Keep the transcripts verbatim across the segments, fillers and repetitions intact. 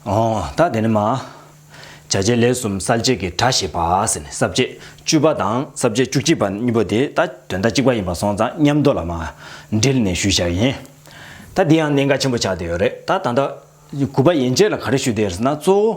ཨོ། ད་དེ་ནི་མ། བྱ་བྱེད་ལས་གསུམ་གསལ་བྱེད་ཀྱི་སྒྲ་ཞེས་པ་ཟེར་ནས་ས་བཅད་བཅུ་པ་དང་ས་བཅད་བཅུ་གཅིག་པ་གཉིས་པོ་དེ་ད་དོན་དག་གཅིག་པ་ཡིན་པ་སོང་ཙང་མཉམ་དུ་ལ་མ་འབྲེལ་ནས་ཞུས་བཞག་ཡིན། ད་འདི་ཡང་གནད་འགག་ཆེན་པོ་ཆགས་བསྡད་ཡོད་རེད། ད་ད་ལྟ་དགུ་པ་ཡན་ཆད་ལ་ག་རེ་ཞུས་བསྡད་ཡོད་ཟེར་ན། གཙོ་བོ་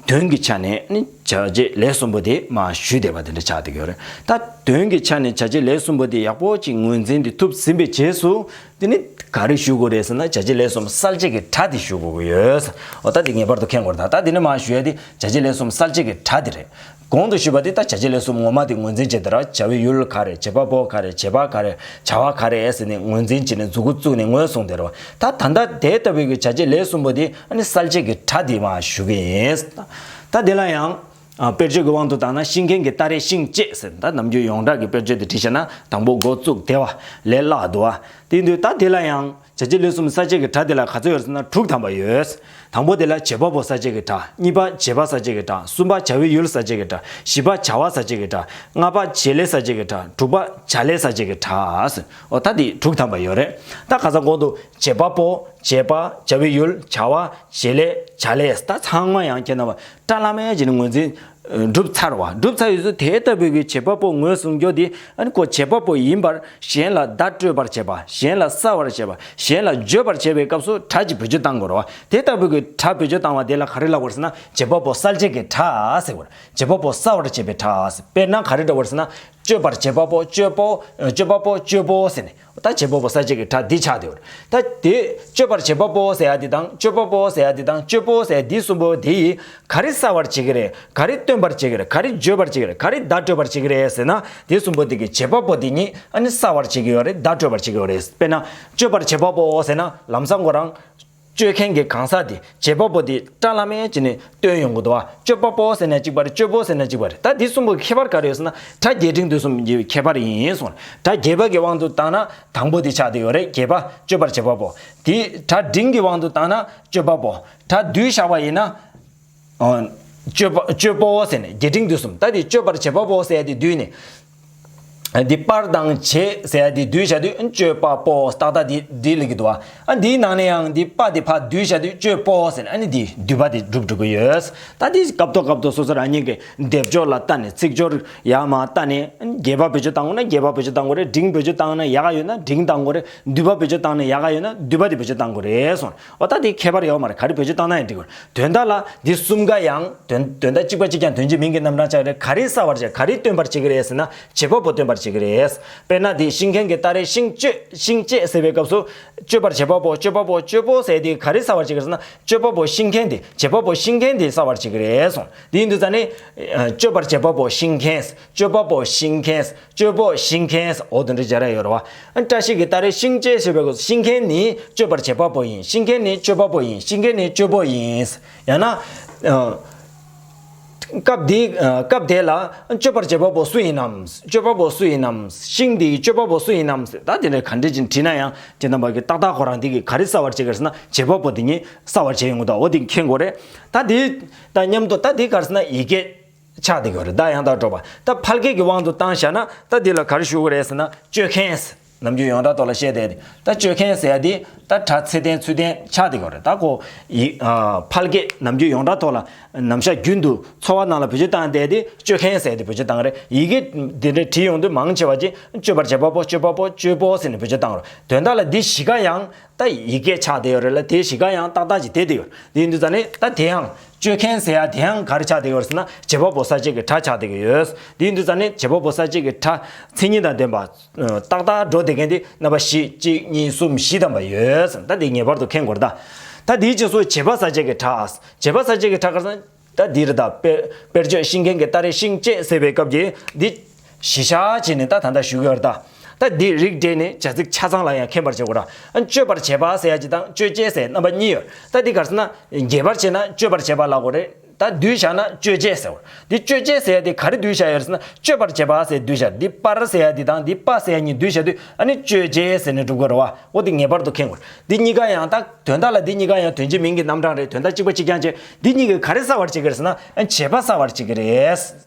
དོན་གྱི་ཆ་ནས་ནི་བྱ་བྱེད་ལས་གསུམ་པོ་དེ་མ་ཞུས་བསྡད་པ་དེ་འདྲ་ཆགས་བསྡད་ཡོད་རེད། ད་དོན་གྱི་ཆ་ནས་བྱ་བྱེད་ལས་གསུམ་པོ་དེ་ཡག་པོ་ཅིག་ངོས་འཛིན་དེ་ཐུབ་ཟིན་པའི་རྗེས་སུ། དེ་ནི་ག་རེ་ཞུ་དགོས་རེད་ཟེར་ན། བྱ་བྱེད་ལས་གསུམ་གསལ་བྱེད་ཀྱི་སྒྲ་དེ་ཞུ་དགོས་ཀྱི་ཡོད། འོ་ད་དེ་ངེས་པར་དུ་མཁྱེན་དགོས་རེད། ད་ད་དེ་ནི་མ་ཞུ་ཡ་དེ་བྱ་བྱེད་ལས་གསུམ་གསལ་བྱེད་ཀྱི་སྒྲ་དེ་རེད། གོང་དུ་ཞུས་པ་དེ་ད་བྱ་བྱེད་ལས་གསུམ་ངོ་མ་དེ་ངོས་འཛིན་བྱེད་དེ་ར། བྱ་བའི་ཡུལ་ག་རེ། བྱེད་པ་པོ་ག་རེ། བྱ་བ་ག་རེ། བྱ་བ་ག་རེ་ཟེར་ནས་ངོས་འཛིན་བྱས་ནས་མཛུབ་གུ་བཙུགས་ནས་ངོས་བཟུང་བསྡད་རེད་བ། ད་ད་ལྟ་དེ་ལྟ་བུའི་གི་བྱ་བྱེད་ལས་གསུམ་པོ་དེ་ཨ་ནི་གསལ་བྱེད་ཀྱི་སྒྲ་དེ་མ་ཞུ་གི་ཡིན། ད་དེ་ལ་ཡང་། ཨ། དཔེར་བརྗོད་ཀྱི་དབང་དུ་བཏང་ན། ཤིང་མཁན་གྱི་སྟ་རེ་ཤིང་བཅད་ཟེར། ད་ནམ་རྒྱུན་ཡོངས་གྲགས་ཀྱི་དཔེར་བརྗོད་དེ་བྲིས་བྱས་ན་དང་པོ་འགོ་བཙུགས་བདེ་བ་ལས་སླ་འདུག་བ། དེ་དུས་ད་དེ་ལ་ཡང་བྱ་བྱེད་ལས་གསུམ་གསལ་བྱེད་ཀྱི་སྒྲ་དེ་ལ་ག་ཚོད་ཡོད་ཟེར་ན་དྲུག་ཐམ་པ་ཡོད། དང་པོ་དེ་ལ་བྱེད་པ་པོ་གསལ་བྱེད་ཀྱི་སྒྲ། གཉིས་པ་བྱེད་པ་གསལ་བྱེད་ཀྱི་སྒྲ། གསུམ་པ་བྱ་བའི་ཡུལ་གསལ་བྱེད་ཀྱི་སྒྲ། བཞི་པ་བྱ་བ་གསལ་བྱེད་ཀྱི་སྒྲ། ལྔ་པ་བྱེད་ལས་གསལ་བྱེད་ཀྱི་སྒྲ། དྲུག་པ་བྱ་ལས་གསལ་བྱེད་ཀྱི་སྒྲ་ཟེར། འོ་ད་དེ་དྲུག་ཐམ་པ་ཡོད་རེད། ད་ཁ་སང་གོང་དུ་བྱེད་པ་པོ། བྱེད་པ། བྱ་བའི་ཡུལ། བྱ་བ། བྱེད་ལས། བྱ་ལས། ད་ཚང་མ་ཡང་ཁྱེད་རྣམ་པ་སྐྲ་ལམ་མེ་བྱས་ནས་ངོས་འཛིན་གྲུབ་ཚར་བ། གྲུབ་ཚར་ཡོད་ཚུལ་དེ་ལྟ་བུའི་གི་བྱེད་པ་པོ་ངོས་བཟུང་རྒྱུ་དེ་ཨ་ནི་ཁོ་བྱེད་པ་པོ་ཡིན་པར་གཞན་ལ་བརྡ་སྤྲོད་པར་བྱེད་པ། གཞན་ལ་གསལ་བར་བྱེད་པ། གཞན་ལ་བརྗོད་པར་བྱེད་པའི་སྐབས་སུ་སྒྲ་ཅིག་བེད་སྤྱོད་བཏང་དགོས་རེད་བ། དེ་ལྟ་བུའི་གི་སྒྲ་བེད་སྤྱོད་བཏང་བ་དེ་ལ་ག་རེ་ལབ་དགོས་ཟེར་ན། བྱེད་པ་པོ་གསལ་བྱེད་ཀྱི་སྒྲ་ཟེར་དགོས་རེད། བྱེད་པ་པོ་གསལ་བར་བྱེད་པའི་སྒྲ་ཟེར། དཔེར་ན་ག་རེ་འདྲ་བོ་རེད་ཟེར་ན། སྤྱོད་པར་བྱེད་པ་པོ། སྤྱོད་པོ། སྤྱོད་པ་པོ། སྤྱོད་པོ་ཟེར་ནས། ད་བྱེད་པ་པོ་གསལ་བྱེད་ཀྱི་སྒྲ་འདི་ཆགས་བསྡད་ཡོད་རེད། ད་དེ་སྤྱོད་པར་བྱེད་པ་པོ་ཟེར་ཡ་འདི་དང་། སྤྱོད་པ་པོ་ཟེར་ཡ་འདི་དང་། སྤྱོད་པོ་ཟེར་ཡ་འདི་གསུམ་པོ་དེ་ཡིས་ག་རེ་གསལ་བར་བྱེད་ཀྱི་རེད། ག་རེ་སྟོན་པར་བྱེད་ཀྱི་རེད། ག་རེ་བརྗོད་པར་བྱེད་ཀྱི་རེད། ག་རེ་བརྡ་སྤྲོད་པར་བྱེད་ཀྱི་རེད་ཟེར་ན། དེ་གསུམ་པོ་དེ་གི་བྱེད་པ་པོ་དེ་ཉིད་ཨ་ནི་གསལ་བར་བྱེད་ཀྱི་ཡོད་རེད། བརྡ་སྤྲོད་པར་བྱེད་ཀྱི་ཡོད་རེད། དཔེར་ན་སྤྱོད་པར་བྱེད་པ་པོ་ཟེར་ན་ལམ་སང་ཁོ་རང་། སྤྱོད་མཁན་གྱི་གང་ཟག་དེ་བྱེད་པ་པོ་དེ་སྐྲ་ལམ་མེ་བྱས་ནས་སྟོན་ཡོང་གི་འདུག་བ། སྤྱོད་པ་པོ་ཟེར་ན་གཅིག་པ་རེད། སྤྱོད་པོ་ཟེར་ན་གཅིག་པ་རེད། ད་འདི་གསུམ་པོའི་ཁྱད་པར་ག་རེ་ཡོད་ཟེར་ན། སྒྲ་རྒྱས་འབྲིང་བསྡུས་གསུམ་གྱི་ཁྱད་པར་ཡིན་གསུངས། སྒྲ་རྒྱས་པ་གི་དབང་དུ་བཏང་ན་དང་པོ་དེ་ཆགས་བསྡད་ཡོད་རེད། རྒྱས་པ་སྤྱོད་པར་བྱེད་པ་པོ། དེ་སྒྲ་འབྲིང་གི་དབང་དུ་བཏང་ན་སྤྱོད་པ་པོ། སྒྲ་བསྡུས་བཞག་པ་ཡིན་ན། ཨ། སྤྱོད་པ། སྤྱོད་པོ་ཟེར་ནས་རྒྱས་འབྲིང་བསྡུས་གསུམ། ད་དེ་སྤྱོད་པར་བྱེད་པ་པོ་ཟེར་ཡ་དེ་བསྡུས་ནས། འདི་པར་དང་བྱེད་ཟེར་ཡ་དེ་བསྡུས་བཞག་དུས་སྤྱོད་པ་པོ་ཏག་ཏག་འདི་འདི་ལ་གི་འདུག་བ། ཨ། འདིའི་ནང་ནས་ཡང་འདི་པ་དེ་ཕར་བསྡུས་བཞག་དུས་སྤྱོད་པོ་ཟེར་ནས། ཨ་ནི་འདི་བསྡུས་པ་དེ་གྲུབ་འགྲོ་གི་ཡོད། ད་འདི་སྐབས་ཐོག་སྐབས་ཐོག་སོ་སོ་རང་ཉིད་ཀྱི་སྡེབ་སྦྱོར་ལ་ལྟ་ནས། ཚིག་སྦྱོར་ཡར་མར་ལྟ་ནས། རྒྱས་པ་བེད་སྤྱོད་བཏང་དགོས་ན་རྒྱས་པ་བེད་སྤྱོད་བཏང་དགོས་རེད། འབྲིང་བེད་སྤྱོད་བཏང་ན་ཡག་ག་ཡོད་ན་འབྲིང་བཏང་དགོས་རེད། བསྡུས་པ་བེད་སྤྱོད་བཏང་ན་ཡག་ག་ཡོད་ན་བསྡུས་པ་དེ་བེད་སྤྱོད་བཏང་དགོས་རེད་གསུངས། འོ་ད་དེ་ཁྱད་པར་ཡོད་མ་རེད། ག་རེ་བེད་སྤྱོད་བཏང་ན་ཡང་འགྲིག་གི་རེད། དོན་དག་ལ་འདི་གསུམ་ཀ་ཡང་དོན་དོན་དག་གཅིག་པ་གཅིག་རྐྱང་། དོན་གཅིག་མིང་གི་རྣམ་གྲངས་ཆགས་རེད། ག་རེ་གསལ་བར་བྱེད། ག་རེ་སྟོན་པར་བྱེད་ཀྱི་རེད་ཟེར་ན། བྱེད་པ་པོ་སྟོན་པར་བྱེད་ཀྱི་རེད། དཔེར་ན་འདི་ཤིང་མཁན་གྱི་སྟ་རེ་ཤིང་གཅོད། ཤིང་གཅོད་ཟེར་བའི་སྐབས་སུ་གཅོད་པར་བྱེད་པ་པོ། གཅོད་པ་པོ། གཅོད་པོ་ཟེར་དེ་ག་རེ་གསལ་བར་བྱེད་ཀྱི་རེད་ཟེར་ན། གཅོད་པ་པོ་ཤིང་མཁན་དེ། བྱེད་པ་པོ་ཤིང་མཁན་དེ་གསལ་བར་བྱེད་ཀྱི་རེད་གསུངས། འདི་ཡིན་དུས་ཙང་ནི། ཨ། གཅོད་པར་བྱེད་པ་པོ་ཤིང་མཁན། གཅོད་པ་པོ་ཤིང་མཁན། གཅོད་པོ་ཤིང་མཁན། འོ་དེ་འདྲ་སྦྱར་ཡ་ཡོད་རེད་བ། ཨ། བཀྲ་ཤིས་ཀྱི་སྟ་རེ་ཤིང་གཅོད་ཟེར་བའི་སྐབས་སུ་ཤིང་མཁན་ནི་གཅོད་པར་བྱེད་པ་པོ་ཡིན། ཤིང་མཁན་ནི་གཅོད་པ་པོ་ཡིན། ཤིང་མཁན་ནི་གཅོད་པོ་ཡིན། ཡང་ན། ཨ། སྐབས་འདི། ཨ། སྐབས་དེ་ལ་གཅོད་པར་བྱེད་པ་པོ་སུ་ཡིན་ནམ། གཅོད་པ་པོ་སུ་ཡིན་ནམ། ཤིང་འདི་ཡི་གཅོད་པ་པོ་སུ་ཡིན་ནམ། ད་དེ་འདྲ་ག་འདྲ་ཅིག་བྲིས་ན་ཡང་ཁྱེད་རྣམ་པ་གིས་ཏག་ཏག་ཁོ་རང་འདི་གིས་ག་རེ་གསལ་བར་བྱེད་ཀྱི་རེད་ཟེར་ན། བྱེད་པ་པོ་དེ་ཉིད་གསལ་བར་བྱེད་ཡོང་གི་འདུག་འོ་དེ་མཁྱེན་དགོས་རེད། ད་འདི་དང་མཉམ་དུ་ད་འདི་ག་རེ་ཟེར་ན་ཡི་གེ་ཆགས་བསྡད་ཡོད་རེད། ད་ཡང་དག་སྒྲོག་པ། ད་ཕལ་སྐད་ཀྱི་དབང་དུ་བཏང་བཞག་ན་ད་འདི་ལ་ག་རེ་ཞུ་དགོས་རེད་ཟེར་ན། གཅོད་མཁན། ནམ་རྒྱུན་ཡོངས་གྲགས་ཐོག་ལ་བཤད་བསྡད་དེ། ད་གཅོད་མཁན་ཟེར་ཡ་དེ་ད་སྒྲ་ཚད་ལྡན་ཚུལ་ལྡན་ཆགས་བསྡད་ཡོད་རེད། ད་ཁོ་ཡི། ཨ། ཕལ་སྐད་ནམ་རྒྱུན་ཡོངས་གྲགས་ཐོག་ལ་ནམ་ཞག་རྒྱུན་དུ་འཚོ་བ་ནང་ལ་བེད་སྤྱོད་བཏང་བསྡད་དེ་གཅོད་མཁན་ཟེར་ཡ་དེ་བེད་སྤྱོད་བཏང་གི་རེད། ཡི་གེ་དེ་འདྲ་བྲིས་ཡོང་དུས་མང་ཆེ་བ་ཅིག་གཅོད་པར་བྱེད་པ་པོ། གཅོད་པ་པོ། གཅོད་པོ་ཟེར་ནས་བེད་སྤྱོད་བཏང་གི་རེད། དོན་དག་ལ་འདི་བཞི་ཀ་ཡང་། ད་ཡི་གེ་ཆགས་བསྡད་ཡོད་རེད་ལ། དེ་བཞི་ཀ་ཡང་ཏག་ཏག་ཅིག་བསྡད་བསྡད་ཡོད་རེད། དེ་ཡིན་དུས་ཙང་ནི་ད་དེ་ཡང་གཅོད་མཁན་ཟེར་ཡ་དེ་ཡང་ག་རེ་ཆགས་བསྡད་ཡོད་རེད་ཟེར་ན། བྱེད་པ་པོ་གསལ་བྱེད་ཀྱི་སྒྲ་ཆགས་བསྡད་ཀྱི་ཡོད། དེ་ཡིན་དུས་ཙང་ནི་བྱེད་པ་པོ་གསལ་བྱེད་ཀྱི་སྒྲ་མཚན་ཉིད་དང་ལྡན་པ། ཨ། ཏག་ཏག་འགྲོ་བསྡད་མཁན་དེ་རྣམ་པ་བཞི། གཅིག་གཉིས། གསུམ། བཞི་ཐམ་པ་ཡོད། ད་དེ་ངེས་པར་དུ་མཁྱེན་དགོས་རེད་ད། ད་དེའི་རྗེས་སུ་བྱེད་པ་གསལ་བྱེད་ཀྱི་སྒྲ། བྱེད་པ་གསལ་བྱེད་ཀྱི་སྒྲ་ག་རེ་ཟེར་ན། ད་འདི་རེད་ད། དཔེར་དཔེར་བརྗོད་ཤིང་མཁན་གྱི་སྟ་རེ་ཤིང་གཅོད་ཟེར་བའི་སྐབས་ཀྱི་འདི་གཞི་བཞག་བྱས་ནས་ད་ད་ལྟ་ཞུ་གི་ཡོད་རེད་ད། ད་འདི་རིགས་འགྲེ་ནས་བྱ་ཚིག་ཆ་ཚང་ལ་ཡང་མཁྱེན་པར་བྱེད་དགོས་ར། ཨ། གཅོད་པར་བྱེད་པ་ཟེར་ཡ་གཅིག་དང་གཅོད་བྱེད་ཟེར་རྣམ་པ་གཉིས་ཡོད། ད་འདི་ག་རེ་ཟེར་ན། རྒྱས་པར་བྱེད་ན་གཅོད་པར་བྱེད་པ་ལབ་དགོས་རེད། ད་བསྡུས་བཞག་ན་གཅོད་བྱེད་ཟེར་བ། འདི་གཅོད་བྱེད་ཟེར་ཡ་འདི་ག་རེ་བསྡུས་བཞག་ཡོད་རེད་ཟེར་ན། གཅོད་པར་བྱེད་པ་ཟེར་བསྡུས་བཞག་འདི་པར་ཟེར་ཡ་འདི་དང་འདི་པ་ཟེར་ཡ་གཉིས་བསྡུས་བཞག་དུས་ཨ་ནི་གཅོད་བྱེད་ཟེར་ནས་འགྲུབ་དགོས་རེད་བ། འོ་འདི་ངེས་པར་དུ་མཁྱེན་དགོས། འདི་གཉིས་ཀ་ཡང་ད་དོན་དག་ལ་འདི་གཉིས་ཀ་ཡང་དོན་གཅིག་མིང་གི་རྣམ་གྲངས་རེད། དོན་དག་གཅིག་པ་གཅིག་རྐྱང་བྱས། འདི་གཉིས་ཀས་ག་རེ་གསལ་བར་བྱེད་ཀྱི་རེད་ཟེར་ན། ཨ། བྱེད་པ་གསལ་བར་བྱེད་ཀྱི་རེད།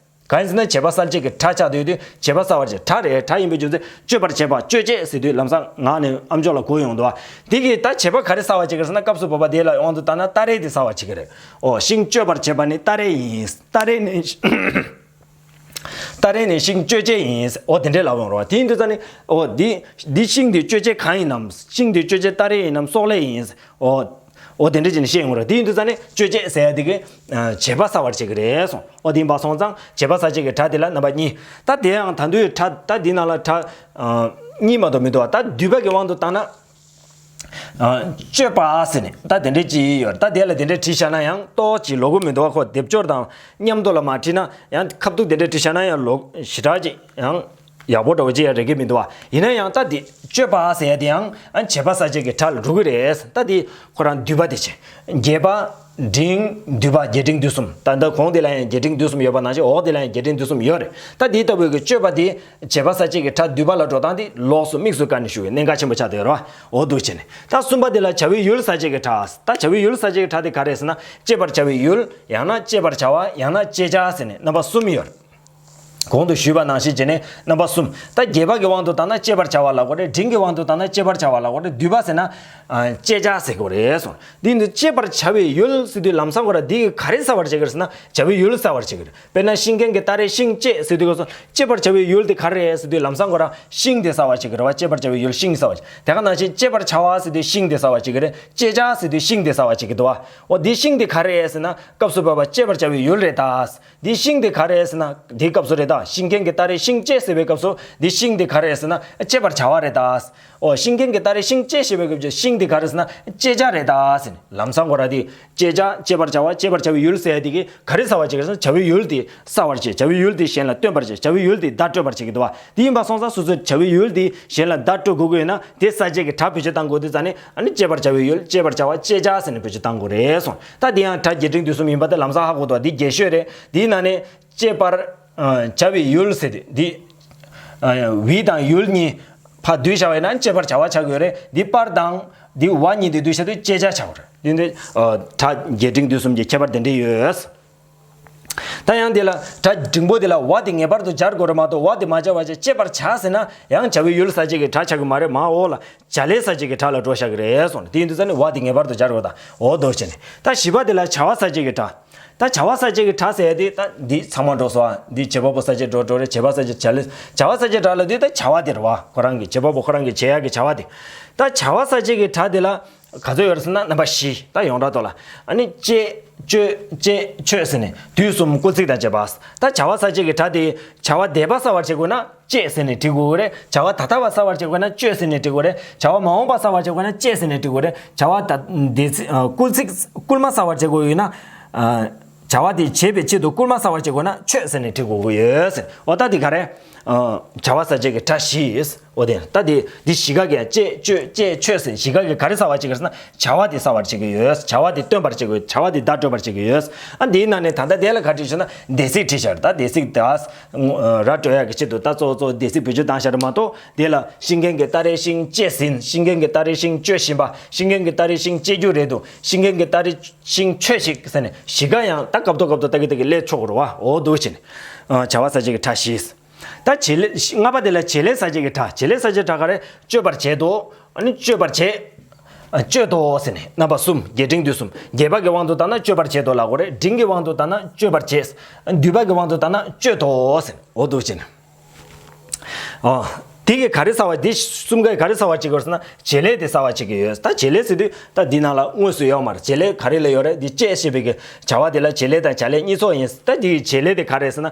གང་ཡིན་ཟེར་ན་བྱེད་པ་གསལ་བྱེད་ཀྱི་སྒྲ་ཆགས་བསྡད་དུས་བྱེད་པ་གསལ་བར་བྱེད་སྒྲ་རེད། སྒྲ་ཡིན་པའི་རྒྱུ་མཚན་གཅོད་པར་བྱེད་པ་གཅོད་བྱེད་ཟེར་དུས་ལམ་སང་ངག་ནས་ཨམ་ཅོག་ལ་གོ་ཡོང་འདུག་བ། དེ་གིས་ད་བྱེད་པ་ག་རེ་གསལ་བར་བྱེད་ཀྱི་རེད་ཟེར་ན་སྐབས་སུ་བབ་པ་དེ་ལ་དབང་དུ་བཏང་ན་སྟ་རེ་དེ་གསལ་བར་བྱེད་ཀྱི་རེད། ཨོ་ཤིང་གཅོད་པར་བྱེད་པ་ནི་སྟ་རེ་ཡིན། སྟ་རེ་ནི་སྟ་རེ་ནི་ཤིང་གཅོད་བྱེད་ཡིན། ཨོ་དེ་འདྲའི་ལབ་ཡོང་རོགས། དེ་ཡིན་དུས་ཙང་ནི་ཨོ་འདི་འདི་ཤིང་འདི་གཅོད་བྱེད་གང་ཡིན་ནམ། ཤིང་འདི་གཅོད་བྱེད་སྟ་རེ་ཡིན་ནམ་སོག་ལེ་ཡིན། ཨོ། ཨོ་དེ་འདྲ་བྱས་ནས་བཤད་ཡོང་རེད། དེ་ཡིན་དུས་ཙང་ནས་གཅོད་བྱེད་ཟེར་ཡ་དེ་གི་ཨ་བྱེད་པ་གསལ་བར་བྱེད་ཀྱི་རེད་གསུངས། ཨོ་དེ་ཡིན་པ་སོང་ཙང་བྱེད་པ་གསལ་བྱེད་ཀྱི་སྒྲ་དེ་ལ་རྣམ་པ་གཉིས། ད་དེ་ཡང་ད་དུང་སྒྲ་ད་འདི་ནང་ལ་སྒྲ་ཨ་གཉིས་མ་གཏོགས་མི་འདུག་བ། ད་བསྡུས་པ་གི་དབང་དུ་བཏང་ན་ཨ་གཅོད་པ་ཟེར་ནས་ད་དེ་འདྲ་ཅིག་ཡོད་རེད། ད་དེ་ལ་དེ་འདྲ་བྲིས་བཞག་ན་ཡང་ཏོག་ཅིག་ལོག་གི་མི་འདུག་བ། ཁོ་སྡེབ་སྦྱོར་དང་མཉམ་དུ་ལ་མ་བྲིས་ན་ཡང་ཁ་ཐུག་དེ་འདྲ་བྲིས་བཞག་ན་ཡང་ལོག་ཞེ་དྲག་ཅིག་ཡང་། ཡག་པོ་འདྲ་བོ་ཅིག་ཡང་རེག་གི་མི་འདུག་བ། ཡིན་ན་ཡང་ད་འདི་གཅོད་པ་ཟེར་ཡ་དེ་ཡང་ཨ་བྱེད་པ་གསལ་བྱེད་ཀྱི་སྒྲ་ལ་འགྲོ་གི་རེད། ད་འདི་ཁོ་རང་བསྡུས་པ་དེ་བྱས། རྒྱས་པ་འབྲིང་བསྡུས་པ་རྒྱས་འབྲིང་བསྡུས་གསུམ། ད་ལྟ་གོང་དེ་ལ་ཡང་རྒྱས་འབྲིང་བསྡུས་གསུམ་ཡོད་པ་ནང་བཞིན་འོག་དེ་ལ་ཡང་རྒྱས་འབྲིང་བསྡུས་གསུམ་ཡོད་རེད། ད་འདི་ལྟ་བུའི་གི་གཅོད་པ་དེ་བྱེད་པ་གསལ་བྱེད་ཀྱི་སྒྲ་བསྡུས་པ་ལ་འགྲོ་སྟངས་དེ་ལོགས་སུ་དམིགས་སུ་བཀར་ནས་ཞུ་བའི་གནད་འགག་ཆེན་པོ་ཆགས་བསྡད་ཡོད་རེད་བ། འོ་འདུག་བྱས་ནས་ད་གསུམ་པ་དེ་ལ་བྱ་བའི་ཡུལ་གསལ་བྱེད་ཀྱི་སྒྲ། ད་བྱ་བའི་ཡུལ་གསལ་བྱེད་ཀྱི་སྒྲ་དེ་ག་རེ་ཟེར་ན་བསྐྱེད་པར་བྱ་བའི་ཡུལ། ཡང་ན་བསྐྱེད་པར་བྱ་བ། ཡང་ན་བསྐྱེད་བྱ་ཟེར་ནས་རྣམ་པ་གསུམ་ཡོད་རེད། གོང་དུ་ཞུས་པ་ནང་བཞིན་བྱས་ནས་རྣམ་པ་གསུམ། ད་རྒྱས་པ་གི་དབང་དུ་བཏང་ན་བསྐྱེད་པར་བྱ་བ་ལབ་དགོས་རེད། འབྲིང་གི་དབང་དུ་བཏང་ན་བསྐྱེད་པར་བྱ་བ་ལབ་དགོས་རེད། བསྡུས་པ་ཟེར་ན་ཨ་བསྐྱེད་བྱ་ཟེར་དགོས་རེད་གསུངས། འདི་ནི་བསྐྱེད་པར་བྱ་བའི་ཡུལ་ཟེར་དུས་ལམ་སང་ཁོ་ར་འདི་གི་ག་རེ་གསལ་བར་བྱེད་ཀྱི་རེད་ཟེར་ན་བྱ་བའི་ཡུལ་གསལ་བར་བྱེད་ཀྱི་རེད། དཔེར་ན་ཤིང་མཁན་གྱི་སྟ་རེ་ཤིང་བསྐྱེད་ཟེར་དུས་སྐབས་སུ་བསྐྱེད་པར་བྱ་བའི་ཡུལ་དེ་ག་རེ་རེད་ཟེར་དུས་ལམ་སང་ཁོ་ར་ཤིང་དེ་གསལ་བར་བྱེད་ཀྱི་རེད་བ། བསྐྱེད་པར་བྱ་བའི་ཡུལ་ཤིང་གསལ་བར་བྱེད། དེ་ག་ནང་བཞིན་བསྐྱེད་པར་བྱ་བ་ཟེར་དུས་ཤིང་དེ་གསལ་བར་བྱེད་ཀྱི་རེད་བ། བསྐྱེད་བྱ་ཟེར་དུས་ཤིང་དེ་གསལ་བར་བྱེད་ཀྱི་འདུག་བ། འོ་འདི་ཤིང་དེ་ག་རེ་རེད་ཟེར་ན་སྐབས་སུ་བབ་པ་བསྐྱེད་པར་བྱ་བའི་ཡུལ་རེད་ད། འདི་ཤིང་དེ་ག་རེ་རེད་ཟེར་ན་འདིའི་སྐབས་སུ་རེད་ད། ཤིང་མཁན་གྱི་སྟ་རེ་ཤིང་བསྐྱེད་ཟེར་བའི་སྐབས་སུ་འདི་ཤིང་དེ་ག་རེ་རེད་ཟེར་ན་བསྐྱེད་པར་བྱ་བ་རེད་ད། འོ་ཤིང་མཁན་གྱི་སྟ་རེ་ཤིང་བསྐྱེད་ཞེས་པའི་སྐབས་ཀྱི་ཤིང་དེ་ག་རེ་ཟེར་ན་བསྐྱེད་བྱ་རེད་ད་ཟེར་ནས་ལམ་སང་ཁོ་ར་དེ་བསྐྱེད་བྱ་བསྐྱེད་པར་བྱ་བ་བསྐྱེད་པར་བྱ་བའི་ཡུལ་ཟེར་ཡ་དེ་གི་ག་རེ་གསལ་བར་བྱེད་ཀྱི་རེད་ཟེར་ན་བྱ་བའི་ཡུལ་དེ་གསལ་བར་བྱེད། བྱ་བའི་ཡུལ་དེ་གཞན་ལ་སྟོན་པར་བྱེད། བྱ་བའི་ཡུལ་དེ་བརྡ་སྤྲོད་པར་བྱེད་ཀྱི་འདུག་བ། དེ་ཡིན་པ་སོང་ཙང་སོ་སོའི་བྱ་བའི་ཡུལ་དེ་གཞན་ལ་བརྡ་སྤྲོད་དགོས་ཀྱི་ཡོད་ན་དེ་གསལ་བྱེད་ཀྱི་སྒྲ་བེད་སྤྱོད་བཏང་དགོས་དུས་ཙང་ནས་ཨ་ནི་བསྐྱེད་པར་བྱ་བའི་ཡུལ་བསྐྱེད་པར་བྱ་བ་བསྐྱེད་བྱ་ཟེར་ནས་བེད་སྤྱོད་བཏང་དགོས་རེད་གསུངས། ད་དེ་ཡང་སྒྲ་རྒྱས་འབྲིང་བསྡུས་གསུམ་ཡིན་པ་དེ་ལམ་སང་ཧ་གོ་འདུག་འདི་རྒྱས་ཤོས་རེད། འདིའི་ནང་ནས་བསྐྱེད་པར་ཨ་བྱ་བའི་ཡུལ་ཟེར་དུས་འདི་ཨ་བའི་དང་ཡུལ་གཉིས་ཕར་བསྡུས་བྱ་བ་ཡིན་ན་བསྐྱེད་པར་བྱ་བ་ཆགས་ཀྱི་ཡོད་རེད། འདི་པར་དང་འདི་བ་གཉིས་དེ་བསྡུས་བྱ་དུས་བསྐྱེད་བྱ་ཆགས་ཀྱི་ཡོད་རེད། འདི་འདི་ཨ་སྒྲ་རྒྱས་འབྲིང་བསྡུས་གསུམ་གྱི་ཁྱད་པར་དེ་འདྲ་ཡོད། ད་ཡང་དེ་ལ་སྒྲ་འབྲིང་པོ་དེ་ལ་བ་དེ་ངེས་པར་དུ་སྦྱར་དགོས་རེད་མ་གཏོགས་བ་དེ་མ་སྦྱར་བ་བྱས་བསྐྱེད་པར་བྱ་ཟེར་ན་ཡང་བྱ་བའི་ཡུལ་གསལ་བྱེད་ཀྱི་སྒྲ་ཆགས་ཀྱི་མ་རེད། མར་འོག་ལ་བྱ་ལས་གསལ་བྱེད་ཀྱི་སྒྲ་ལ་འགྲོ་བཞག་གི་རེད་གསུངས་ནས། དེ་ཡིན་དུས་ཙང་ནས་བ་དེ་ངེས་པར་དུ་སྦྱར་དགོས་དང་འོ་འདུག་བྱས་ནས། ད་བཞི་པ་དེ་ལ་བྱ་བ་གསལ་བྱེད་ཀྱི་སྒྲ། ད་བྱ་བ་གསལ་བྱེད་ཀྱི་སྒྲ་ཟེར་ཡ་དེ་ད་འདི་ཚང་མ་འགྲོ་སོང་ཨ། འདི་བྱེད་པ་པོ་གསལ་བྱེད་འགྲོ་འགྲོ་རེད། བྱེད་པ་གསལ་བྱེད་བྱ་ལས་བྱ་བ་གསལ་བྱེད་སྒྲ་ལ་དུས་ད་བྱ་བ་དེ་རེད་བ། ཁོ་རང་གི་བྱེད་པ་པོ་ཁོ་རང་གི་བྱེད་ཡ་གི་བྱ་བ་དེ། ད་བྱ་བ་གསལ་བྱེད་ཀྱི་སྒྲ་དེ་ལ་ག་ཚོད་ཡོད་རེད་ཟེར་ན་རྣམ་པ་བཞི་ད་ཡོངས་གྲགས་ཐོག་ལ། ཨ་ནི་བསྐྱེད་གཅོད་བཅས་མཆོད་ཟེར་ནས་དུས་གསུམ་སྐུལ་ཚིག་དང་བཅས་པ། ད་བྱ་བ་གསལ་བྱེད་ཀྱི་སྒྲ་དེ་བྱ་བ་འདས་པ་གསལ་བར་བྱེད་དགོས་ན་བསྐྱེད་ཟེར་ནས་འབྲི་དགོས་ཀྱི་རེད། བྱ་བ་ད་ལྟ་བ་གསལ་བར་བྱེད་དགོས་ན་མཆོད་ཟེར་ནས་འབྲི་དགོས་རེད། བྱ་བ་མ་འོངས་པ་གསལ་བར་བྱེད་དགོས་ན་བཅས་ཟེར་ནས་འབྲི་དགོས་རེད། བྱ་བ་ད་འདས་ཚིག་ཨ་སྐུལ་ཚིག་སྐུལ་མ་གསལ་བར་བྱེད་དགོས་ཡོད་ན། ཨ་བྱ་བ་དེ་བྱེད་པའི་ཆེད་དུ་སྐུལ་མ་གསལ་བར་བྱེད་དགོས་ན་མཆོད་ཟེར་ནས་འབྲི་དགོས་ཀྱི་ཡོད་ཟེར། འོ་ད་འདི་ག་རེ། ཨ་བྱ་བ་གསལ་བྱེད་ཀྱི་སྒྲ་བཞི། འོ་དེ་ད་དེ་འདི་བཞི་ཀ་གི་བསྐྱེད་གཅོད་བཅས་མཆོད་ཟེར་བཞི་ཀ་གི་ག་རེ་གསལ་བར་བྱེད་ཀྱི་རེད་ཟེར་ན་བྱ་བ་དེ་གསལ་བར་བྱེད་ཀྱི་ཡོད། བྱ་བ་དེ་སྟོན་པར་བྱེད་ཀྱི་ཡོད། བྱ་བ་དེ་བརྡ་སྤྲོད་པར་བྱེད་ཀྱི་ཡོད། ཨ་འདིའི་ནང་ནས་ད་ལྟ་དེ་ལ་ག་བྲིས་བྱུང་ན་འདས་ཚིག་བྲིས་བཞག་རེད། ད་འདས་ཚིག་ད་ར་སྤྲོད་ཡག་གི་ཆེད་དུ་ད་གཙོ་བོ་གཙོ་བོ་འདས་ཚིག་བེད་སྤྱོད་བཏང་བཞག་རེད་མ་གཏོགས་དེ་ལ་ཤིང་མཁན་གྱི་སྟ་རེ་ཤིང་བཅད་ཟིན། ཤིང་མཁན་གྱི་སྟ་རེ་ཤིང་གཅོད་བཞིན་པ། ཤིང་མཁན་གྱི་སྟ་རེ་ཤིང་བཅད་རྒྱུ་རེད་འདུག་ཤིང་མཁན་གྱི་སྟ་རེ་ཤིང་མཆོད་ཞིག་ཟེར་ནས་བཞི་ཀ་ཡང་ད་སྐབས་ཐོག་སྐབས་ཐོག་ད་གི་ད་གི་སླེབས་ཆོག་གི་རེད་བ། འོ་འདུག་བྱས་ནས་བྱ་བ་གསལ་བྱེད་ཀྱི་སྒྲ་བཞི། ད་བྱེད་ལས་ལྔ་པ་དེ་ལ་བྱེད་ལས་གསལ་བྱེད་ཀྱི་སྒྲ། བྱེད་ལས་གསལ་བྱེད་སྒྲ་ག་རེ། གཅོད་པར་བྱེད་དོ། ཨ་ནི་གཅོད་པར་བྱེད། ཨ་གཅོད་དོ་ཟེར་ནས་རྣམ་པ་གསུམ། རྒྱས་འབྲིང་བསྡུས་གསུམ། རྒྱས་པ་གི་དབང་དུ་བཏང་ན་གཅོད་པར་བྱེད་དོ་ལབ་དགོས་རེད། འབྲིང་གི་དབང་དུ་བཏང་ན་གཅོད་པར་བྱེད། བསྡུས་པ་གི་དབང་དུ་བཏང་ན་གཅོད་དོ་ཟེར་ནས་འོ་འདུག་བྱས་ནས། ཨོ། དེ་གི་ག་རེ་གསལ་བ། དེ་གསུམ་ཀའི་ག་རེ་གསལ་བ་བྱེད་ཀྱི་ཡོད་ཟེར་ན་བྱེད་ལས་དེ་གསལ་བ་བྱེད་ཀྱི་ཡོད། ད་བྱེད་ལས་ཟེར་དུས་ད་འདི་ནང་ལ་དངོས་སུ་ཡོད་མ་རེད། བྱེད་ལས་ག་རེ་ལ་ཡོད་རེད། འདི་བཅས་ཞེས་པའི་གི་བྱ་བ་དེ་ལ་བྱེད་ལས་དང་བྱ་ལས་གཉིས་ཚོགས་ཡིན། ད་འདི་གི་བྱེད་ལས་དེ་ག་རེ་ཟེར་ན།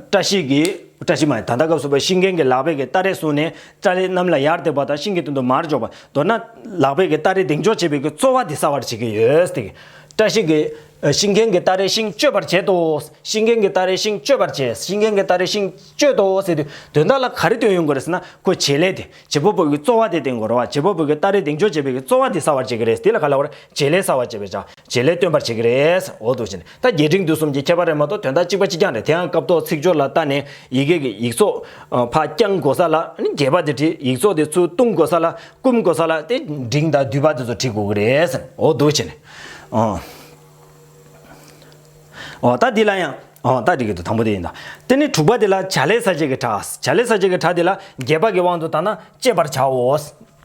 བཀྲ་ཤིས་ཀྱི་བཀྲ་ཤིས་མ་ཡིན། ད་ལྟ་སྐབས་སུ་བ་ཤིང་མཁན་གྱི་ལག་པས་ཀྱི་སྟ་རེ་བཟུང་ནས་སྟ་རེ་གནམ་ལ་ཡར་འདེགས་པ་དང་ཤིང་གི་སྟེང་དུ་མར་འཇོག་པ། མདོར་ན་ལག་པས་ཀྱི་སྟ་རེ་གདེང་འཇོག་བྱེད་པའི་གི་རྩོལ་བ་དེ་གསལ་བར་བྱེད་ཀྱི་ཡོད་ཟེར། བཀྲ་ཤིས་ཀྱི་ཤིང་མཁན་གྱི་སྟ་རེ་ཤིང་གཅོད་པར་བྱེད་དོ། ཤིང་མཁན་གྱི་སྟ་རེ་ཤིང་གཅོད་པར་བྱེད། ཤིང་མཁན་གྱི་སྟ་རེ་ཤིང་གཅོད་དོ་ཟེར་དུས་དོན་དག་ལ་ག་རེ་སྟོན་ཡོང་གི་རེད་ཟེར་ན་ཁོ་བྱེད་ལས་དེ་བྱེད་པ་པོ་གི་རྩོལ་བ་དེ་བསྟན་དགོས་རེད་བ། བྱེད་པ་པོ་གི་སྟ་རེ་གདེང་འཇོག་བྱེད་པའི་གི་རྩོལ་བ་དེ་གསལ་བར་བྱེད་ཀྱི་རེད། དེ་ལ་ག་ལབ་དགོས་རེད། བྱེད་ལས་གསལ་བར་བྱེད་པའི་བྱ། བྱེད་ལས་སྟོན་པར་བྱེད་ཀྱི་རེད། འོ་འདུག་བྱས་ནས་ད་རྒྱས་འབྲིང་བསྡུས་གསུམ་གྱི་ཁྱད་པར་རེད་མ་གཏོགས་དོན་དག་གཅིག་པ་གཅིག་རྐྱང་རེད། དེ་ཡང་སྐབས་ཐོག་ཚིག་སྦྱོར་ལ་ལྟ་ནས་ཡི་གེ་གི་ཡིག་ཚོགས་ཕར་བརྐྱང་དགོས་ས་ལ་ནི་རྒྱས་པ་དེ་བྲིས། ཡིག་ཚོགས་དེ་ཚུར་བཏུང་དགོས་ས་ལ་བསྐུམ་དགོས་ས་ལ་དེ་འབྲིང་དང་བསྡུས་པ་དེ་ཚོ་བྲིས་དགོས་ཀྱི་རེད། འོ་འདུག་བྱས་ནས་ཨོ། ཨོ་ད་འདི་ལ་ཡང་ ཨོ་ད་འགྲིག་གི་འདུག་དང་པོ་དེ་ཡིན་ད། དེ་ནས་དྲུག་པ་དེ་ལ་བྱ་ལས་གསལ་བྱེད་ཀྱི་སྒྲ། བྱ་ལས་གསལ་བྱེད་ཀྱི་སྒྲ་དེ་ལ་རྒྱས་པ་གི་དབང་དུ་བཏང་ན་བཅད་པར་བྱའོ།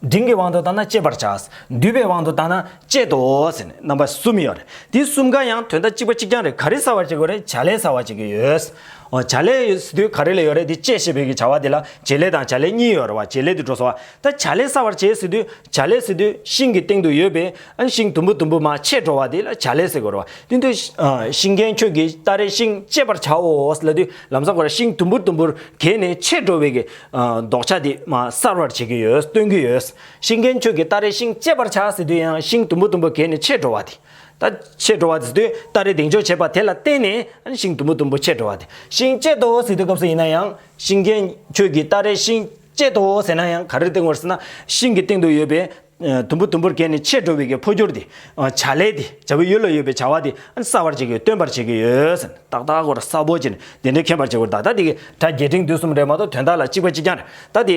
འབྲིང་གི་དབང་དུ་བཏང་ན་བཅད་པར་བྱ། བསྡུས་པའི་དབང་དུ་བཏང་ན་བཅད་དོ་ཟེར་ནས་རྣམ་པ་གསུམ་ཡོད་རེད། དེ་གསུམ་ཀ་ཡང་དོན་དག་གཅིག་པ་གཅིག་རྐྱང་རེད། ག་རེ་གསལ་བར་བྱེད་དགོས་རེད། བྱ་ལས་གསལ་བར་བྱེད་ཀྱི་ཡོད། ཨོ་བྱ་ལས་ཟེར་དུས་ག་རེ་ལ་ཡོད་རེད། དེ་བཅད་ཞེས་པའི་གི་བྱ་བ་དེ་ལ་བྱེད་ལས་དང་བྱ་ལས་གཉིས་ཡོད་རེད་བ། བྱེད་ལས་དེ་འགྲོ་སོང་བ། ད་བྱ་ལས་གསལ་བར་བྱེད་ཟེར་དུས་བྱ་ལས་ཟེར་དུས་ཤིང་གི་སྟེང་དུ་ཡོད་པའི་ཨ་ཤིང་དུམ་བུ་དུམ་བུ་མར་ཆད་འགྲོ་བ་དེ་ལ་བྱ་ལས་ཟེར་དགོས་རེད་བ། དེ་དུས་ཨ་ཤིང་མཁན་ཁྱོད་ཀྱིས་སྟ་རེ་ཤིང་བཅད་པར་བྱའོ་ལབ་དུས་ལམ་སང་ཁོ་ར་ཤིང་དུམ་བུ་དུམ་བུར་གས་ནས་ཆད་འགྲོ་བའི་གི་ཨ་ལྡོག་ཆ་དེ་མར་གསལ་བར་བྱེད་ཀྱི་ཡོད། སྟོན་གྱི་ཡོད། ཤིང་མཁན་ཁྱོད་ཀྱིས་སྟ་རེ་ཤིང་བཅད་པར་བྱ་ཟེར་དུས་ཡང་ཤིང་དུམ་བུ་དུམ་བུ་གས་ནས་ཆད་འགྲོ་བ་དེ། ད་ཆད་འགྲོ་བ་དེ་ཟེར་དུས་སྟ་རེ་གདེང་འཇོག་བྱས་པ་དེ་ལ་བརྟེན་ནས་ཨ་ནི་ཤིང་དུམ་བུ་དུམ་བུ་ཆད་འགྲོ་བ་དེ། ཤིང་བཅད་དོ་ཟེར་དུས་སྐབས་སུ་ཡིན་ན་ཡང་ཤིང་མཁན་ཁྱོད་ཀྱིས་སྟ་རེ་ཤིང་བཅད་དོ་ཟེར་ན་ཡང་ག་རེ་བསྟན་དགོས་ཟེར་ན་ཤིང་གི་སྟེང་དུ་ཡོད་པའི་ཨ་དུམ་བུ་དུམ་བུར་གས་ནས་ཆད་འགྲོ་བའི་གི་འཕོ་འགྱུར་དེ་ཨ་བྱ་ལས་དེ་བྱ་བའི་ཡུལ་ལ་ཡོད་པའི་བྱ་བ་དེ་ཨ་ནི་གསལ་བར་བྱེད་ཀྱི་ཡོད། སྟོན་པར་བྱེད་ཀྱི་ཡོད་ཟེར་ཏག་ཏག་ཁོ་ར་གསལ་པོ་བྱས་ནས་དེ་འདྲའི་མཁྱེན་པར་བྱེད་དགོས། ད་ལྟ་དེ་གི་སྒྲ་རྒྱས་འབྲིང་བསྡུས་གསུམ་རེད་མ་གཏོགས་དོན་དག་ལ་གཅིག་པ་གཅིག་རྐྱང་རེད། ད་དེ་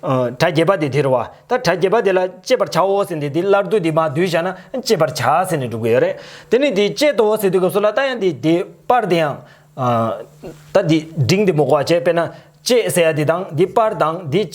ཨ་སྒྲ་རྒྱས་པ་དེ་དེ་རེད་བ། ད་སྒྲ་རྒྱས་པ་དེ་ལ་བཅད་པར་བྱའོ་ཟེར་འདི་དེ་སླར་བསྡུ་དེ་མར་བསྡུས་བཞག་ན་བཅད་པར་བྱ་ཟེར་ནས་འགྲུབ་ཀྱི་ཡོད་རེད། དེ་ནས་དེ་བཅད་དོ་ཟེར་དུས་སྐབས་སུ་ལ་ད་ཡང་དེ་དེ་པར་དེ་ཡང་ཨ་ད་དེ་འབྲིང་དེ་མོ་གོ་བ་བྱས། དཔེར་ན་བཅད་ཟེར་ཡ་དེ་དང་དེ་པར་དང་དེ་བྱ་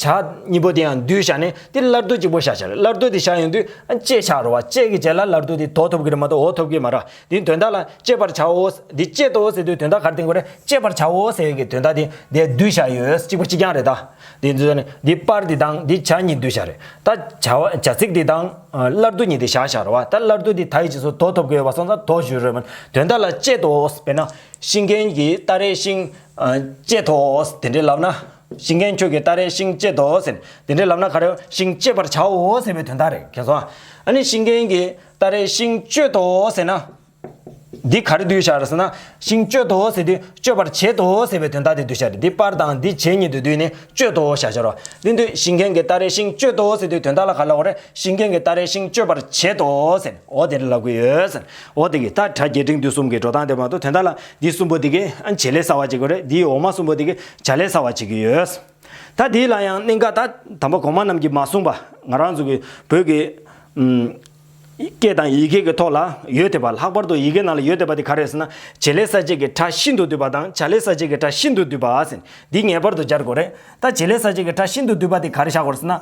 གཉིས་པོ་དེ་ཡང་བསྡུས་བཞག་ནས་དེ་སླར་བསྡུ་གཅིག་པོ་བཞག་བཞག་རེད། སླར་བསྡུ་དེ་བཞག་ཡོང་དུས་ཨ་བཅད་བཞག་རེད་བ། བཅད་ཀྱི་རྗེས་ལ་སླར་བསྡུ་དེ་དོ་ཐོབ་ཀྱི་རེད་མ་གཏོགས་འོ་ཐོབ་ཀྱི་མ་རེད། དེ་དོན་དག་ལ་བཅད་པར་བྱའོ། འདི་བཅད་དོ་ཟེར་དུས་དོན་དག་ག་རེ་བསྟན་དགོས་རེད། བཅད་པར་བྱའོ་ཟེར་བའི་གི་དོན་དག་དེ་དེ་བསྡུས་བཞག་ཡོད། གཅིག་པ་གཅིག་རྐྱང་རེད་ད། དེ་ཚོ་ནི་འདི་པར་འདི་དང་འདི་བྱ་གཉིས་བསྡུས་བཞག་རེད། ད་བྱ་བ་བྱ་ཚིག་འདི་དང་ཨ་སླར་བསྡུ་གཉིས་དེ་བཞག་བཞག་རེད་བ། ད་སླར་བསྡུ་འདི་ད་ཡི་རྗེས་སུ་དོ་ཐོབ་དགོས་པ་སོང་ཙང་དོ་ཞུ་རེད་མ། དོན་དག་ལ་བཅད་དོ། དཔེར་ན་ཤིང་མཁན་གྱིས་སྟ་རེ་ཤིང་ཨ་བཅད་དོ་དེ་འདྲའི་ལབ་ན། ཤིང་མཁན་ཁྱོད་ཀྱིས་སྟ་རེ་ཤིང་བཅད་དོ་ཟེར་དེ་འདྲའི་ལབ་ན་ག་རེ། ཤིང་བཅད་པར་བྱའོ་ཟེར་བའི་དོན་དག་རེད། མཁྱེན་སོང་ཨ། ཨ་ནི་ཤིང་མཁན་གྱིས་སྟ་རེ་ཤིང་གཅོད་དོ་ཟེར་ན། འདི་ག་རེ་བསྡུས་བཞག་རེད་ཟེར་ན། ཤིང་གཅོད་དོ་ཟེར་དུས་གཅོད་པར་བྱེད་དོ་ཟེར་བའི་དོན་དག་དེ་བསྡུས་བཞག་རེད། འདི་པར་དང་འདི་བྱེད་གཉིས་དེ་བསྡུས་ནས་གཅོད་དོ་བཞག་བཞག་རོ། འདི་འདུས་ཤིང་མཁན་གྱིས་སྟ་རེ་ཤིང་གཅོད་དོ་ཟེར་དུས་དོན་དག་ལ་ག་ལབ་དགོས་རེད། ཤིང་མཁན་གྱིས་སྟ་རེ་ཤིང་གཅོད་པར་བྱེད་དོ་ཟེར། འོ་དེ་འདྲ་ལབ་ཀྱི་ཡོད་ཟེར། འོ་དེ་གི་ད་སྒྲ་རྒྱས་འབྲིང་བསྡུས་གསུམ་གྱི་འགྲོ་སྟངས་དེ་མ་གཏོགས་དོན་དག་ལ་འདི་གསུམ་པོ་དེ་གི་ཨ་བྱེད་ལས་གསལ་བར་བྱེད་དགོས་རེད། འདིའི་འོག་མ་གསུམ་པོ་དེ་གི་བྱ་ལས་གསལ་བར་བྱེད་ཀྱི་ཡོད། ད་དེ་ལ་ཡང་གནད་འགག་ད་དམ་པ་གོང་མ་རྣམས་ཀྱིས་མ་གསུངས་པ་ང་རང་ཚོ་གི་བོད་ཀྱི་ཨུམ། སྐད་དང་ཡི་གེ་གི་ཐོག་ལ་ཡོད་བསྡད་པ། ལྷག་པར་དུ་ཡི་གེ་ནང་ལ་ཡོད་བསྡད་པ་དེ་ག་རེ་རེད་ཟེར་ན། བྱེད་ལས་གསལ་བྱེད་ཀྱི་སྒྲ་ཤིན་ཏུ་བསྡུས་པ་དང་བྱ་ལས་གསལ་བྱེད་ཀྱི་སྒྲ་ཤིན་ཏུ་བསྡུས་པ་ཟེར། འདི་ངེས་པར་དུ་སྦྱར་དགོས་རེད། ད་བྱེད་ལས་གསལ་བྱེད་ཀྱི་སྒྲ་ཤིན་ཏུ་བསྡུས་པ་དེ་ག་རེ་བཞག་དགོས་རེད་ཟེར་ན།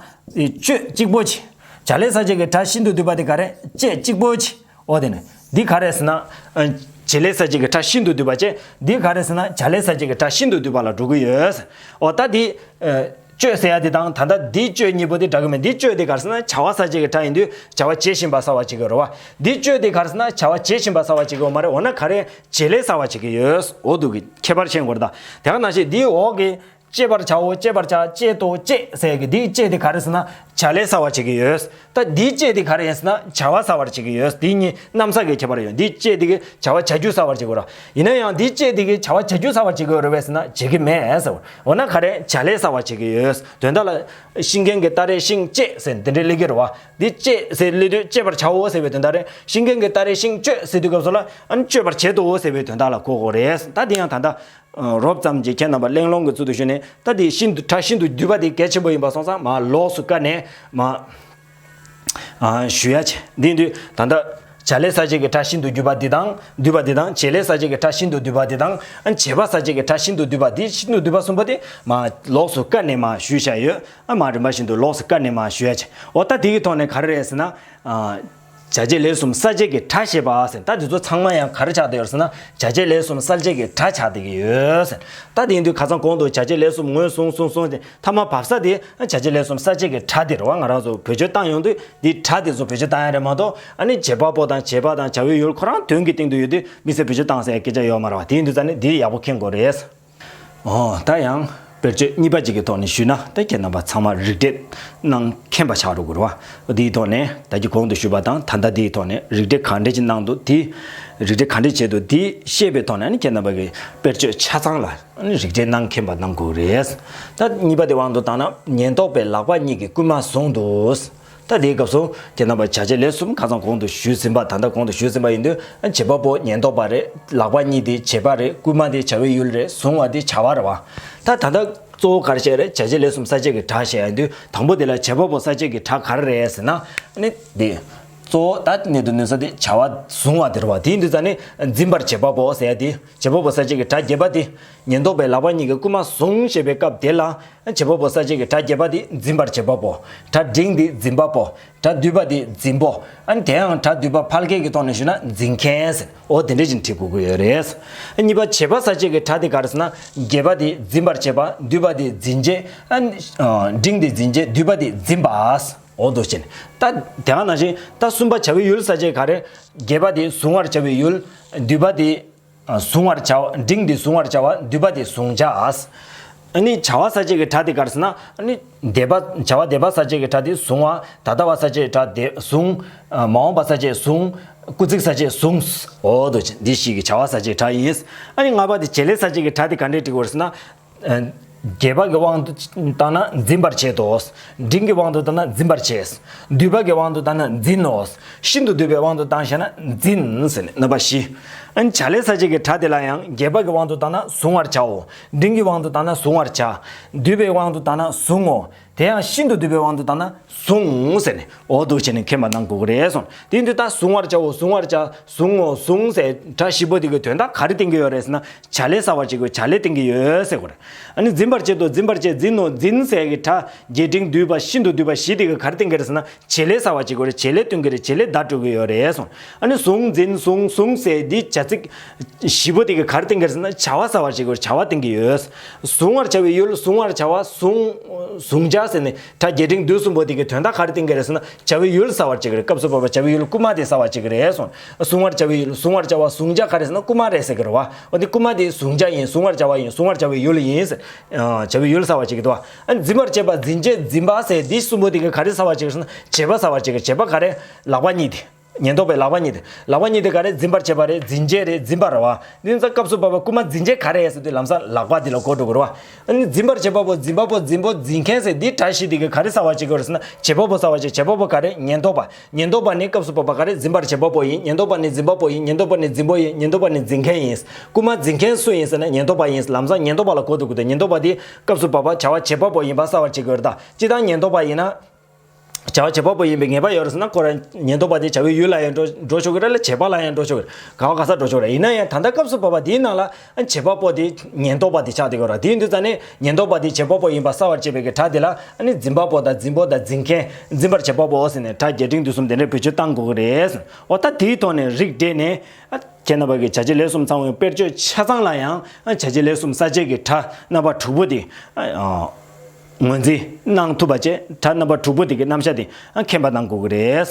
གཅོད་གཅིག་པོ་བྱེད། བྱ་ལས་གསལ་བྱེད་ཀྱི་སྒྲ་ཤིན་ཏུ་བསྡུས་པ་དེ་ག་རེ། བཅད་གཅིག་པོ་བྱེད། འོ་དེ་ནས་འདི་ག་རེ་ཟེར་ན། ཨ་བྱེད་ལས་གསལ་བྱེད་ཀྱི་སྒྲ་ཤིན་ཏུ་བསྡུས་པ་བྱས། འདི་ག་རེ་ཟེར་ན་བྱ་ལས་གསལ་བྱེད་ཀྱི་སྒྲ་ཤིན་ཏུ་བསྡུས་པ་ལ་འགྲོ་གི་ཡོད། འོ་ད་འདི་ཨ་གཅོད་ཟེར་ཡ་འདི་དང་ད་ལྟ་འདི་གཅོད་གཉིས་པོ་འདི་འདྲ་གི་མེད། འདི་གཅོད་འདི་ག་རེ་ཟེར་ན་བྱ་བ་གསལ་བྱེད་ཀྱི་སྒྲ་ཡིན་དུས་བྱ་བ་བྱེད་བཞིན་པ་གསལ་བར་བྱེད་ཀྱི་ཡོད་རེད་བ། འདི་གཅོད་འདི་ག་རེ་ཟེར་ན་བྱ་བ་བྱེད་བཞིན་པ་གསལ་བར་བྱེད་ཀྱི་ཡོད་མ་རེད། འོ་ན་ག་རེ་བྱེད་ལས་གསལ་བར་བྱེད་ཀྱི་ཡོད། འོ་འདུག་གི་ཁྱད་པར་ཕྱེ་དགོས་རེད་ད། དེ་ག་ནང་བཞིན་འདིའི་འོག་གི་བཅད་པར་བྱའོ། བཅད་པར་བྱ། བཅད་དོ། བཅད་ཟེར་གི་འདིའི་བཅད་དེ་ག་རེ་ཟེར་ན་བྱ་ལས་གསལ་བར་བྱེད་ཀྱི་ཡོད། ད་འདིའི་བཅད་དེ་ག་རེ་ཡིན་ཟེར་ན་བྱ་བ་གསལ་བར་བྱེད་ཀྱི་ཡོད། འདིའི་གཉིས་རྣམ་གཞག་གི་ཁྱད་པར་ཡོད། འདིའི་བཅད་དེ་གི་བྱ་བ་བྱ་རྒྱུ་གསལ་བར་བྱེད་ཀྱི་ཡོད་ར། ཡིན་ན་ཡང་འདིའི་བཅད་དེ་གི་བྱ་བ་བྱ་རྒྱུ་གསལ་བར་བྱེད་ཀྱི་ཡོད་རེད་བས་ཟེར་ན་བྱེད་ཀྱི་མེད་ཟེར། འོ་ན་ག་རེ་བྱ་ལས་གསལ་བར་བྱེད་ཀྱི་ཡོད། དོན་དག་ལ་ཤིང་མཁན་གྱིས་སྟ་རེ་ཤིང་བཅད་ཟེར་འདི་འདྲའི་སླེབས་ཀྱི་རེད་བ། འདི་བཅད་ཟེར་སླེབས་དུས་བཅད་པར་བྱའོ་ཟེར་བའི་དོན་དག་རེད། ཤིང་མཁན་གྱིས་སྟ་རེ་ཤིང་གཅོད་ཟེར་དུས་སྐབས་སུ་ལ་ཨ་ནི་གཅོད་པར་བྱེད་དོ་ཟེར་བའི་དོན་དག་ལ་གོ་དགོས་རེད། ད་འདི་ཡང་ད་ལྟ། རོབ་ཙམ་གྱིས་ཁྱེད་རྣམ་པ་གླེང་སློང་གི་ཚུལ་དུ་ཞུས་ནས་ད་འདི་ཤིན་ཏུ་སྒྲ་ཤིན་ཏུ་བསྡུས་པ་དེ་གལ་ཆེན་པོ་ཡིན་པ་སོང་ཙང་མར་ལོགས་སུ་བཀར་ནས་མར་ཨ་ཞུ་ཡ་བྱས། འདི་དུས་ད་ལྟ་བྱ་ལས་གསལ་བྱེད་ཀྱི་སྒྲ་ཤིན་ཏུ་བསྡུས་པ་འདི་དང་བསྡུས་པ་འདི་དང་བྱེད་ལས་གསལ་བྱེད་ཀྱི་སྒྲ་ཤིན་ཏུ་བསྡུས་པ་འདི་དང་ཨ་བྱེད་པ་གསལ་བྱེད་ཀྱི་སྒྲ་ཤིན་ཏུ་བསྡུས་པ་འདི་ཤིན་ཏུ་བསྡུས་པ་གསུམ་པོ་དེ་མར་ལོགས་སུ་བཀར་ནས་མར་ཞུས་བཞག་ཡོད། ཨ་མར་རིམ་པ་བཞིན་དུ་ལོགས་སུ་བཀར་ནས་མར་ཞུ་ཡ་བྱས། འོ་ད་དེ་གི་ཐོག་ནས་ག་རེ་རེད་ཟེར་ན། ཨ། བྱ་བྱེད་ལས་གསུམ་གསལ་བྱེད་ཀྱི་སྒྲ་ཞེས་པ་ཟེར། ད་འདི་ཚོ་ཚང་མ་ཡང་ག་རེ་ཆགས་བསྡད་ཡོད་ཟེར་ན་བྱ་བྱེད་ལས་གསུམ་གསལ་བྱེད་ཀྱི་སྒྲ་ཆགས་བསྡད་ཀྱི་ཡོད་ཟེར། ད་དེ་ཡིན་དུས་ཁ་སང་གོང་དུ་བྱ་བྱེད་ལས་གསུམ་ངོས་བཟུང་བཟུང་བཟུང་སྟེ་མཐའ་མ་བབས་ས་དེ་བྱ་བྱེད་ལས་གསུམ་གསལ་བྱེད་ཀྱི་སྒྲ་དེ་རེད་བ། ང་རང་ཚོ་བེད་སྤྱོད་བཏང་ཡོང་དུས་འདི་སྒྲ་དེ་ཚོ་བེད་སྤྱོད་བཏང་ཡ་རེད་མ་གཏོགས་ཨ་ནི་བྱེད་པ་པོ་དང་བྱེད་པ་དང་བྱ་བའི་ཡུལ་ཁོ་རང་དོན་གྱི་སྟེང་དུ་ཡོད་དུས་དམིགས་བསལ་བེད་སྤྱོད་བཏང་ཟེར་ཡ་སྐད་ཆ་ཡོད་མ་རེད་བ། དེ་ཡིན་དུས་ཙང་ནི་འདི་ཡག་པོ་མཁྱེན་དགོས་རེད། ཨོ་ད་ཡང་དཔེར་བརྗོད་གཉིས་པ་ཅིག་གི་ཐོག་ནས་ཞུས་ན་ད་ཁྱེད་རྣམ་པ་ཚང་མ་རིག་འགྲེ་གནང་མཁྱེན་པ་ཆགས་འགྲོ་དགོས་རེད་བ། འདིའི་ཐོག་ནས་ད་གིན་གོང་དུ་ཞུས་པ་དང་ད་ལྟ་འདིའི་ཐོག་ནས་རིག་འགྲེ་ག་འདྲ་ཅིག་གནང་འདུག་དེ་རིག་འགྲེ་ག་འདྲ་བྱས་འདུག་དེ་ཤེས་པའི་ཐོག་ནས་ཨ་ནི་ཁྱེད་རྣམ་པ་གིས་དཔེར་བརྗོད་ཆ་ཚང་ལ་ཨ་ནི་རིག་འགྲེ་གནང་མཁྱེན་པ་གནང་དགོས་རེད། ད་གཉིས་པ་དེ་དབང་དུ་བཏང་ན་ཉེན་རྟོག་པས་ལག་པ་གཉིས་ཀྱིས་རྐུན་མ་བཟུང་འདུག་ད་དེའི་སྐབས་སུ་ཁྱེད་རྣམ་པ་བྱ་བྱེད་ལས་གསུམ་ཁ་སང་གོང་དུ་ཞུས་ཟིན་པ་ད་ལྟ་གོང་དུ་ཞུས་ཟིན་པ་ཡིན་དུས་བྱེད་པ་པོ་ཉེན་རྟོག་པ་རེད། ལག་པ་གཉིས་དེ་བྱེད་པ་རེད། རྐུན་མ་དེ་བྱ་བའི་ཡུལ་རེད། བཟུང་བ་དེ་བྱ་བ་རེད་བ། ད་ད་ལྟ་གཙོ་བོ་ག་རེ་བཤད་རེད། བྱ་བྱེད་ལས་གསུམ་གསལ་བྱེད་ཀྱི་སྒྲ་བཤད་ཡིན་དུས་དང་པོ་དེ་ལ་བྱེད་པ་པོ་གསལ་བྱེད་ཀྱི་སྒྲ་ག་རེ་རེད་ཟེར་ན་ཨ་ནི་དེ། གཙོ་བོ་ད་གནད་དུ་བསྣུན་ས་དེ་བྱ་བ་བཟུང་བ་དེ་རེད་བ། དེ་ཡིན་དུས་ཙང་ནི་འཛིན་པར་བྱེད་པ་པོ་ཟེར་ཡ་དེ། བྱེད་པ་པོ་ས་བཅད་ཀྱི་སྒྲ་བརྒྱད་པ་དེ། ཉེན་རྟོག་པས་ལག་པ་གཉིས་ཀྱིས་རྐུན་མ་བཟུང་ཞེས་པའི་སྐབས་དེ་ལ། བྱེད་པ་པོ་ས་བཅད་ཀྱི་སྒྲ་བརྒྱད་པ་དེ་འཛིན་པར་བྱེད་པ་པོ། སྒྲ་འབྲིང་དེ་འཛིན་པ་པོ། སྒྲ་བསྡུས་པ་དེ་འཛིན་པོ། ཨ་ནི་དེ་ཡང་སྒྲ་བསྡུས་པ་ཕལ་སྐད་ཀྱི་ཐོག་ནས་ཞུས་ན་འཛིན་མཁན་ཟེར། འོ་དེ་འདྲ་ཞིག་བྲིས་དགོས་ཀྱི་ཡོད་རེད། ཨ་གཉིས་པ་བྱེད་པ་ས་བཅད་ཀྱི་སྒྲ་དེ་ག་རེ་ཟེར་ན། བརྒྱད་པ་དེ་འཛིན་པར་བྱེད་པ། བསྡུས་པ་དེ་འཛིན་བྱེད། ཨ་ནི་འབྲིང་དེ་འཛིན་བྱེད། བསྡུས་པ་དེ་འཛིན་པ། འོ་འདུག་ཅེས། ད་དེ་ག་ནང་བཞིན་ད་གསུམ་པ་བྱ་བའི་ཡུལ་ས་བཅད་ག་རེ། བརྒྱད་པ་དེ་གཟུང་བར་བྱ་བའི་ཡུལ། བསྡུས་པ་དེ་གཟུང་བར་བྱ་བ། འབྲིང་དེ་གཟུང་བར་བྱ་བ། བསྡུས་པ་དེ་གཟུང་བྱ། ཨ་ནི་བྱ་བ་ས་བཅད་ཀྱི་སྒྲ་དེ་ག་རེ་ཟེར་ན། ཨ་ནི་འདས་པ་བྱ་བ་འདས་པ་ས་བཅད་ཀྱི་སྒྲ་དེ་གཟུང་བ། ད་ལྟ་བ་ས་བཅད་སྒྲ་དེ་གཟུང་། མ་འོངས་པ་ས་བཅད་གཟུང་། སྐུལ་ཚིག་ས་བཅད་གཟུངས། འོ་འདུག་ཅེས་འདི་བཞི་གི་བྱ་བ་ས་བཅད་སྒྲ་ཡིན། ཨ་ནི་ལྔ་པ་དེ་བྱེད་ལས་ས་བཅད་ཀྱི་སྒྲ་དེ་ག་འདྲས་བྲིས་དགོས་རེད་ཟེར་ན། བརྒྱད་པ་གི་དབང་དུ་བཏང་ན་འཛིན་པར་བྱེད་དོ། འབྲིང་གི་དབང་དུ་བཏང་ན་འཛིན་པར་བྱེད། བསྡུས་པ་གི་དབང་དུ་བཏང་ན་འཛིན་ནོ། ཤིན་ཏུ་བསྡུས་པའི་དབང་དུ་བཏང་བྱས་ན་འཛིན་ཟེར་ནས་རྣམ་པ་བཞི། ཨ་ནི་བྱ་ལས་ས་བཅད་ཀྱི་སྒྲ་དེ་ལ་ཡང་བརྒྱད་པ་གི་དབང་དུ་བཏང་ན་གཟུང་བར་བྱའོ། འབྲིང་གི་དབང་དུ་བཏང་ན་གཟུང་བར་བྱ། བསྡུས་པའི་དབང་དུ་བཏང་ན་གཟུང་ངོ་། དེ་ཡང་ཤིན་ཏུ་བསྡུས་པའི་དབང་དུ་བཏང་ན་གཟུང་ཟེར་ནས་འོ་འདུག་བྱས་ནས་མཁྱེན་པ་གནང་དགོས་ཀྱི་རེད་གསུངས། དེ་ཡིན་དུས་ད་གཟུང་བར་བྱའོ། གཟུང་བར་བྱ། གཟུང་ངོ་། གཟུང་ཟེར་སྒྲ་བཞི་པོ་དེ་གི་དོན་དག་ག་རེ་བསྟན་གྱི་ཡོད་རེད་ཟེར་ན། བྱ་ལས་གསལ་བར་བྱེད་དགོས། བྱ་ལས་བསྟན་གྱི་ཡོད་ཟེར་དགོས་རེད། ཨ་ནི་འཛིན་པར་བྱེད་དོ། འཛིན་པར་བྱེད། འཛིན་ནོ། འཛིན་ཟེར་གྱི་སྒྲ་རྒྱས་འབྲིང་བསྡུས་པ་ཤིན་ཏུ་བསྡུས་པ་བཞི་དེ་གི་ག་རེ་བསྟན་གྱི་རེད་ཟེར་ན། བྱེད་ལས་གསལ་བར་བྱེད་དགོས་རེད། བྱེད་ལས་སྟོན་གྱི་རེད། བྱེད་ལས་བརྡ་སྤྲོད་ཀྱི་ཡོད་རེད་གསུངས། ཨ་ནི་གཟུང་འཛིན་གཟུང་གཟུང་ཟེར་འདི་བྱ་ཚིག་བཞི་པོ་དེ་གི་ག་རེ་བསྟན་གྱི་རེད་ཟེར་ན། བྱ་བ་གསལ་བར་བྱེད་དགོས་རེད། བྱ་བ་བསྟན་གྱི་ཡོད། གཟུང་བར་བྱ་བའི་ཡུལ། གཟུང་བར་བྱ་བ། གཟུང་། གཟུང་བྱ་ཟེར་ནས་སྒྲ་རྒྱས་འབྲིང་བསྡུས་གསུམ་པོ་དེ་གི་དོན་དག་ག་རེ་བསྟན་གྱི་རེད་ཟེར་ན། བྱ་བའི་ཡུལ་གསལ་བར་བྱེད་ཀྱི་རེད། སྐབས་སུ་བབ་པ་བྱ་བའི་ཡུལ་རྐུན་མ་དེ་གསལ་བར་བྱེད་ཀྱི་རེད་གསུངས། གཟུང་བར་བྱ་བའི་ཡུལ། གཟུང་བར་བྱ་བ། གཟུང་བྱ་ག་རེ་ཟེར་ན་རྐུན་མ་རེད་ཟེར་གྱི་རེད་བ། འོ་དེ་རྐུན་མ་དེ་གཟུང་བྱ་ཡིན། གཟུང་བར་བྱ་བ་ཡིན། གཟུང་བར་བྱ་བའི་ཡུལ་ཡིན་ཟེར། བྱ་བའི་ཡུལ་གསལ་བར་བྱེད་ཀྱི་འདུག་བ། ཨ་ནི་འཛིན་པར་བྱེད་པ། འཛིན་བྱེད། འཛིན་པ་ཟེར་འདི་གསུམ་པོ་དེ་གི་ག་རེ་གསལ་བར་བྱེད་ཀྱི་རེད་ཟེར་ན། བྱེད་པ་གསལ་བར་བྱེད་ཀྱི་རེད། བྱེད་པ་ག་རེ། ལག་པ་གཉིས་དེ། ཉེན་རྟོག་པའི་ལག་པ་གཉིས་དེ། ལག་པ་གཉིས་དེ་ག་རེ། འཛིན་པར་བྱེད་པ་རེད། འཛིན་བྱེད་རེད། འཛིན་པ་རེད་བ། འདི་ཚོ་སྐབས་སུ་བབ་པ་རྐུན་མ་འཛིན་བྱེད་ག་རེ་ཟེར་དུས་ལམ་སང་ལག་པ་འདི་ལ་གོ་འགྲོ་དགོས་རེད་བ། ཨ་ནི་འཛིན་པར་བྱེད་པ་པོ། འཛིན་པ་པོ། འཛིན་པོ། འཛིན་མཁན་ཟེར་འདི་སྒྲ་བཞི་འདི་གི་ག་རེ་གསལ་བར་བྱེད་དགོས་རེད་ཟེར་ན། བྱེད་པ་པོ་གསལ་བར་བྱེད། བྱེད་པ་པོ་ག་རེ། ཉེན་རྟོག་པ། ཉེན་རྟོག་པ་ནི་སྐབས་སུ་བབ་པ་ག་རེ། འཛིན་པར་བྱེད་པ་པོ་ཡིན། ཉེན་རྟོག་པ་ནི་འཛིན་པ་པོ་ཡིན། ཉེན་རྟོག་པ་ནི་འཛིན་པོ་ཡིན། ཉེན་རྟོག་པ་ནི་འཛིན་མཁན་ཡིན། རྐུན་མ་འཛིན་མཁན་སུ་ཡིན་ཟེར་ན་ཉེན་རྟོག་པ་ཡིན། ལམ་སང་ཉེན་རྟོག་པ་ལ་གོ་འགྲོ་དགོས་འདུག་ཉེན་རྟོག་པ་འདི་སྐབས་སུ་བབ་པ་བྱ་བ་བྱེད་པ་པོ་ཡིན་པ་གསལ་བར་བྱེད་དགོས་རེད་ད། སྤྱིར་བཏང་ཉེན་རྟོག་པ་ཡིན་ན། བྱ་བ་བྱེད་པ་པོ་ཡིན་པའི་ངེས་པ་ཡོད་རེད་ཟེར་ན། ཁོ་རང་ཉེན་རྟོག་པ་དེ་བྱ་བའི་ཡུལ་ལ་ཡང་འགྲོ་འགྲོ་ཆོག་གི་རེད་ལ། བྱེད་པ་ལ་ཡང་འགྲོ་ཆོག་གི་རེད། ག་བ་ག་ས་འགྲོ་ཆོག་གི་རེད། ཡིན་ན་ཡང་ད་ལྟ་སྐབས་སུ་བབ་པ་དེའི་ནང་ལ་བྱེད་པ་པོ་དེ་ཉེན་རྟོག་པ་དེ་ཆགས་བསྡད་ཡོད་རེད། དེ་ཡིན་དུས་ཙང་ནས་ཉེན་རྟོག་པ་དེ་བྱེད་པ་པོ་ཡིན་པ་གསལ་བར་བྱེད་པའི་གི་སྒྲ་དེ་ལ་ཨ་ནི་འཛིན་པ་པོ་དང་འཛིན་པོ་དང་འཛིན་མཁན། འཛིན་པར་བྱེད་པ་པོ་ཟེར་ནས་སྒྲ་རྒྱས་འབྲིང་བསྡུས་གསུམ་དེ་འདྲའི་བེད་སྤྱོད་བཏང་དགོས་ཀྱི་རེད། འོ་ད་དེའི་ཐོག་ནས་རིགས་བསྒྲེས་ནས། ཨ་ཁྱེད་རྣམ་པ་གིས་བྱ་བྱེད་ལས་གསུམ་ཚང་བའི་དཔེར་བརྗོད་ཆ་ཚང་ལ་ཡང་བྱ་བྱེད་ལས་གསུམ་ས་བཅད་ཀྱི་སྒྲ་རྣམ་པ་དྲུག་པོ་དེ་ངོས་འཛིན་གནང་ཐུབ་པ་བཅས། སྒྲ་རྣམ་པ་དྲུག་པོ་དེ་གི་རྣམ་གཞག་དེ་མཁྱེན་པ་གནང་དགོས་ཀྱི་རེད།